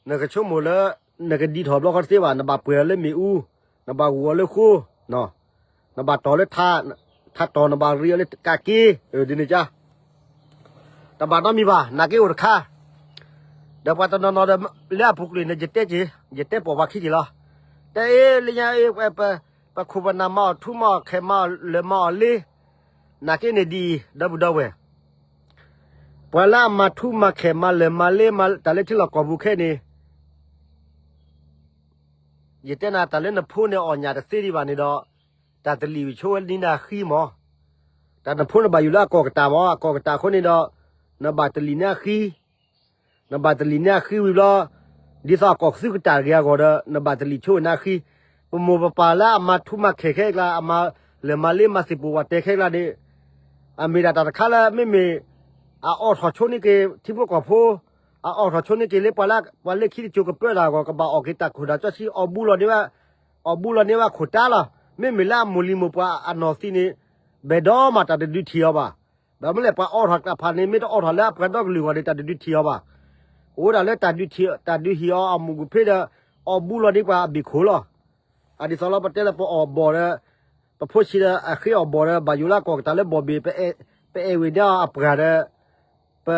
နကဆိကမိၣ်လၢ နကဒံးထီၣ်ဘျီဃီတသ့ဘၣ်, နဘၣ်ပှဲၤအီၤလၢမ့ၣ်အူ, နဘၣ်ဂုာ်အီၤလၢဃိ, နဘၣ်တီၢ်လၢထးတီၢ်, နဘၣ်ရ့အီၤလၢကးက့, ဒ်န့ၣ်ကါ တဘၣ်နီတမံၤဘၣ်, နာ်က့အိၣ်တခါ, ဒီးပှၤတနီၤနီၤဒီး လၢအပူၤကွံာ်န့ၣ် ယတဲက့ၤ, ယတဲပိာ်ပှၤခံက့ၤလီၤ. တဲအ့ လၢညါအ့ ပခိၣ်ပနၢ်မၤအီၤထူမၤအီၤခဲမၤအီၤလၢာ်မၤအီၤလ့, နာ်က့န့ၣ်ဒ်အံၤ ဒီပုၢ်ဒီဝဲၢ်, ပှၤလၢအမၤထူမၤခဲး မၤလၢၢ်မၤလ့ မၤတၢ်လၢထံလီၢ်ကီၢ်ပူၤခဲအံၤန့ၣ်, ယတဲနၤ တၢ်လၢနဖိန့ၣ်အီၣ်ညၣ်တသ့ဒံးဘၣ်န့ၣ်ဒီး, တၢ်တလံာ်ဝံၤဆိဝဲန့ၢ်နၤအဃံမး, တၢ်နဖိန့ၣ်ဘၣ်ယိၣ်လၢအကီၢ်ကတၢ်မး, အကီၢ်ကတၢ်အဃိန့ၣ်ဒီး, နဘၣ်တလံာ်န့ၢ်အဃံ နဘၣ်တလံာ်န့ၢ်အဃံဝံၤဘျီ, ဒ်သိးအကီၢ်ကသုကတၢ်တဂ့ၤအဂီၢ်ဒီး နဘၣ်တလံာ်ဆိဝဲန့ၢ်အဃံ, ပမိၢ်ပပၢ်လၢအမၤထူမၤခဲးခဲအံၤကျါ အမၤလၢၢ်မၤစံာ်ပူၤဝဲတဲခဲအံၤကျါန့ၣ်, အမ့ၢ်ဒၣ်တၢ်တခါလၢမ့မ့ၢ်, အအိးထီၣ်ဆိန့ၢ်က့ၤထံဖိကီၢ်ဖိ, အအိးထီၣ်ဆိန့ၢ်က့ၤလၢပှၤလၢ ပှၤလၢခံတစိၤကပၢတၢ်အဂီၢ် ကဘၣ်အီၣ်က့ၤတၢ်ခိၣ်တၢ်ကၠီဆံ အီၣ်ဘူးလီၤန့ၢ်ဝဲ, အီၣ်ဘူးလီၤန့ၢ်ဝဲခိၣ်တၢ်လီၤ. မ့မ့ၢ်လၢအမိၢ်လံၤမိၢ်ပှၢ်အနီၢ်သံန့ၣ်, ဘယ်တော့မှ တၢ်တဒုးထံၣ်အီၤဘၣ်. ဘၣ်မနုၤလဲၣ် ပှၤအိးထီၣ်တၢ်ဖးန့ၣ် မ့ၢ်တအိးထီၣ်လၢအပှၤဒီကလုာ်အဂီၢ်န့ၣ် တၢ်တဒုးထံၣ်အီၤဘၣ်. အိၣ်ဝဲဒၣ်လၢတၢ်ဒုးဟံးအီၤအမူးကဖ့ဒီး, အီၣ်ဘူးလီၤန့ၢ်ပှၤအဘ့ၣ်ခိၣ်လီၤ. အဒ်သိးလီၤ ပတဲလၢပအီၣ်ဘီၣ်ဒီး, ပဖိဆံးဒီးအဃ့အီၣ်ဘီၣ်ဒီး ဘၣ်ယိၣ်လၢအကီၢ်ကတၢ်လၢဘီၣ်ဘ့ၣ်, ပအဲၣ်ဝဲဒၣ်အပှၤဒီး, ပ,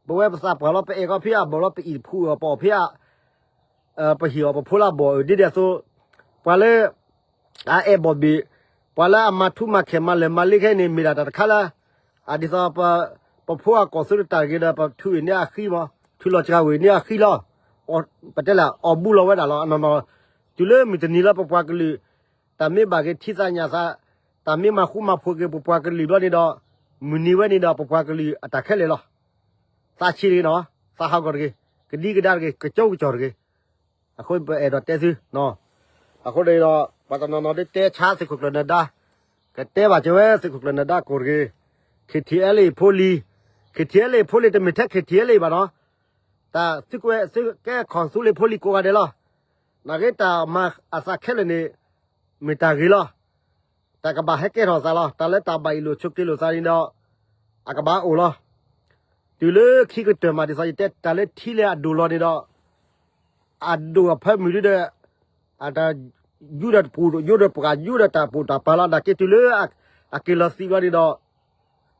ပဝဲပသးပှၢ်လီၤ ပအဲၣ်ကီဖံအဘီၣ်လီၤ ပအံၣ်တဖူအီၤ ပအီၣ်ဖဲ ပဟံၣ်အီၤပဖိလၢအဘီၣ်အၢ ဒ်ဒ်သိး, ပှၤလၢ, အအဲၣ်ဘီၣ်ဘ့ၣ်, ပှၤလၢအမၤထူမၤခဲးမၤလၢၢ်မၤလ့ခဲအံၤန့ၣ် မ့ၢ်ဒၣ်တၢ်တခါလၢ, အဒ်သိးပ, ပဖိအကီၢ်သုတတၢ်တဂ့ၤဒီး ပထုးအံၤန့ၢ်အဃံမး, ထုးလီၤစှၤဝံၤန့ၢ်အဃံလီၤ. ပတဲလၢအီၣ်ဘူးလီၤဝဲဒၣ်လီၤ အနီၢ်နီၢ်, တုၤလၢမုၢ်တနံၤလၢပပှၤကလုာ်, တၢ်မ့ၢ်ဘၣ်က့ၤထံသးညၣ်သး, တၢ်မ့ၢ်မၤဃူမၤဖိးက့ၤပပှၤကလုာ်ဘျီန့ၣ်ဒီး, မုၢ်နံၤဝဲန့ၣ်ဒီးပပှၤကလုာ်အတၢ်ခဲလၢာ်လီၤ. သးဆံးတဂ့ၤနီၤ, သးဟးဂီၤတဂ့ၤ, ကဒံကဒါတဂ့ၤ, ကကၠိကစီၣ်တဂ့ၤ. အဃိပအဲၣ်ဒိးတဲသု, အဃိဒီး ပှၤတနီၤနီၤဒ်တဲဆါသုးခိၣ်ကျၢၢ်နၢၤဒါ, ကတဲဘၣ်က့ၤဝဲသုးခိၣ်ကျၢၢ်နၢၤဒါကိးတဂ့ၤ, KTLA ဖိလံၤ, KTLA ဖိလံၤ တမ့ၢ်ထဲ KTLA ဘၣ်နီၤ, တၢ်သုးကဲခီၣ်သူလ့ၤဖိလံၤကိးဂၤဒဲးလီၤ. နာ်က့တၢ်မၤအသးခဲလၢာ်န့ၣ်, မ့ၢ်တၢ်ဂ့ၤလီၤ. တၢ်ကဘၣ်ဟဲကဲထီၣ်သးလီၤ. တၢ်လၢတၢ်ဘၣ်အ့ၣ်လိာ်ဆိးက့လိာ်သးန့ၣ်ဒီး, အကဘၣ်အိၣ်လီၤ. တုၤလၢခံကတၢၢ်မးဒ်သိးယတဲ တၢ်လၢထံလၢအဒိၣ်လီၤန့ၣ်ဒီး, အဒိၣ်အဖၢမုၢ်ဒုဒီး, အတၢ်ယူဒီးတပူၤ ယူဒီးပှၤ ယူဒီးတၢ်ပိာ်တၢ်ပၤလီၤ. နာ်က့တုၤလၢအက့ၤလီၤသံဘျီန့ၣ်ဒီး,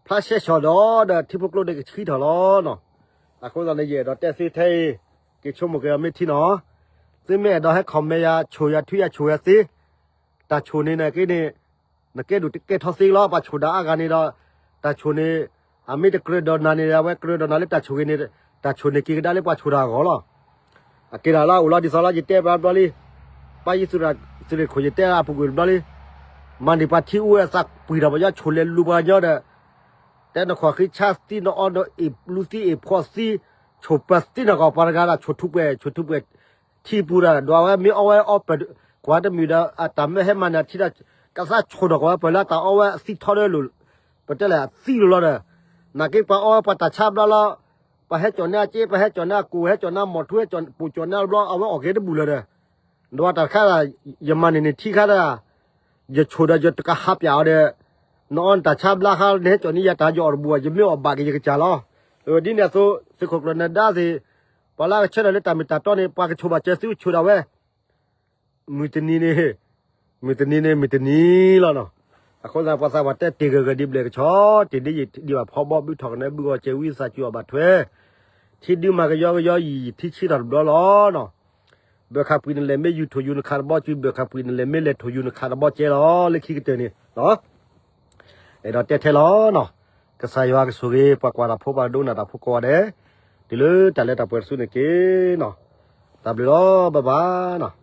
ဖျါရှဲဆီၣ်ဒီး ဒီးထံဖိကျိန့ၣ်ကဆှံထီၣ်လီၤနီၤ. အဃိသတးန့ၣ် ယအဲၣ်ဒိးတဲသုထဲအံၤ, က့ၤဆိကမိၣ်က့ၤအီၤမ့ၢ်ထံနီၤ, သုမ့ၢ်အဲၣ်ဒိးဟဲ comment ယၤ ဆိၣ်ယၤထွံယၤ ဆိၣ်ယၤသ့, တၢ်ဆိၣ်န့ၣ်နာ်က့န့ၣ်, နကဲဒိၣ်တကဲထီသ့လီၤ. ပှၤဆိၣ်ဒၣ်အါဂၤန့ၣ်ဒီး, တၢ်ဆိၣ်န့ၣ်, အမ့ၢ်တကြၢးဒီးနၤန့ၣ် အဝဲကြၢးဒီးနၤလၢတၢ်ဆိၣ်ဂ့ၤန့ၣ်, တၢ်ဆိၣ်န့ၣ်က့ၤကဒါလၢပှၤဆိၣ်တၢ်အဂီၢ်လီၤ. အက့ၤဒၣ်လၢအအိၣ်လီၤဒ်သိးလီၤ ယတဲဘၣ်ဘျီလံ, ပၢ်ယုၢ်သုးရ့ၣ်ခိၣ် ယတဲအပူၤကွံာ်တဘျီလံ, မၤန့ၢ်ပှၤထံအူအသးပှံၢ်ထီၣ်ပယီၤ ဆိၣ်လဲၤလူၤပှၤကညီဒီး, တဲနခီၣ်ဃံဆါသံ နအီနအ့ၣ်လူၤသံအ့ၣ်ဖှီၣ်သံ, ဆိၣ်ပၢၤသံနီၢ်ကီၢ်ပှၤတဂၤဒီး ဆိၣ်ထူးပှဲၤ ဆိၣ်ထူးပှဲၤ, ထံပူၤဒီး ဒွးဝဲမ့ၢ်အီဝဲအီပၢၢ်, ကွၢ်တမုာ်ဒီး အတၢ်မၢဟဲမၤန့ၢ်ထံဒီး, ကသးဆိၣ်နီၢ်ကီၢ်ဝဲပၢၢ်လၢတၢ်အီဝဲအသံထီဒီးလိၤ, ပတဲလဲၣ်အသံလိၤလီၤဒီး, နာ်က့ပှၤအီဝဲပှၤတၢ်ဆါဘျါလီၤ, ပှၤဟဲကၠီၣ်န့ၢ်အစ့ ပှၤဟဲကၠီၣ်န့ၢ်အကိၣ် ဟဲကၠီၣ်န့ၢ်အမီၢ်ထူ ဟဲကၠီၣ်ပိာ်ကၠီၣ်န့ၢ်အဘျီ အဝဲအီၣ်က့ၤတဘူၣ်လၢၤဒီး, နဝဲတၢ်တခါ, ယမၤန့ၢ်န့ၢ်ထံခါဒီး, ယဆိၣ်ဒီးယတကဟးပၠးအီၤဒီး, နအီနတၢ်ဆါဘျါခါ နဟဲကၠီၣ်န့ၢ်ယၤတၢ်ယအီၣ်တဘူၣ်ဘၣ် ယမ့ၢ်အီၣ်ဘၣ်က့ၤယကစၢ်လီၤ. ဒ်န့ၣ်အသိး သုးခိၣ်ကျၢၢ်နၢၤဒါသ့ၣ်, ပှၤလၢအကဆၢထၢၣ်လၢတၢ်မ့ၢ်တၢ်တီန့ၣ် ပှၤကဆိၣ်ဘၣ်စၢၤသုကဆိၣ်ဒၣ်ဝဲ မုၢ်တနံၤန့ၣ်, မုၢ်တနံၤန့ၣ် မုၢ်တနံၤလီၤနီၤ. အဃိသတး ပှၤသးပှၢ်တဲတ့ၢ်ဂၢၢ်ဂၢၢ်ဒ်ဘျဲၣ်ကဆီ, တ့ၢ်ဒ်ယံာ်ဒံးဘၣ်ဖီဘီ ဘုထီၣ်ကနဲဘုဂီၤစဲးဝံသးစူၤအီၣ်ဘၣ်ထွဲ, ထံဒုမၤကယီကယီယံာ်ယံာ်ထံဆံထီၣ်တဘျီလီၤနီၤ. ဘၢၣ်ခးပှံၤနလဲၤမ့ၢ်ယူၤထိၣ် ယူၤနခးတဘီစု, ဘၢၣ်ခးပှံၤနလဲၤမ့ၢ်လဲၤထိၣ် ယူၤနခးတဘီစဲလီၤ လၢခံကတၢၢ်န့ၣ်နီၤ. အဲၣ်ဒိးတဲထဲလီၤနီၤ. ကစၢ်ယွၤကဆိၣ်ဂ့ၤ ပှၤကွၢ်တၢ်ဖိ ပှၤဒိကနၣ်တၢ်ဖိကိးဂၤဒဲး, တုၤလၢတၢ်လၢတၢ်ပှဲၤတစုန့ၣ်တက့ၢ်နီၤ. တၢ်ဘျုးလီၤ bye bye နီၤ.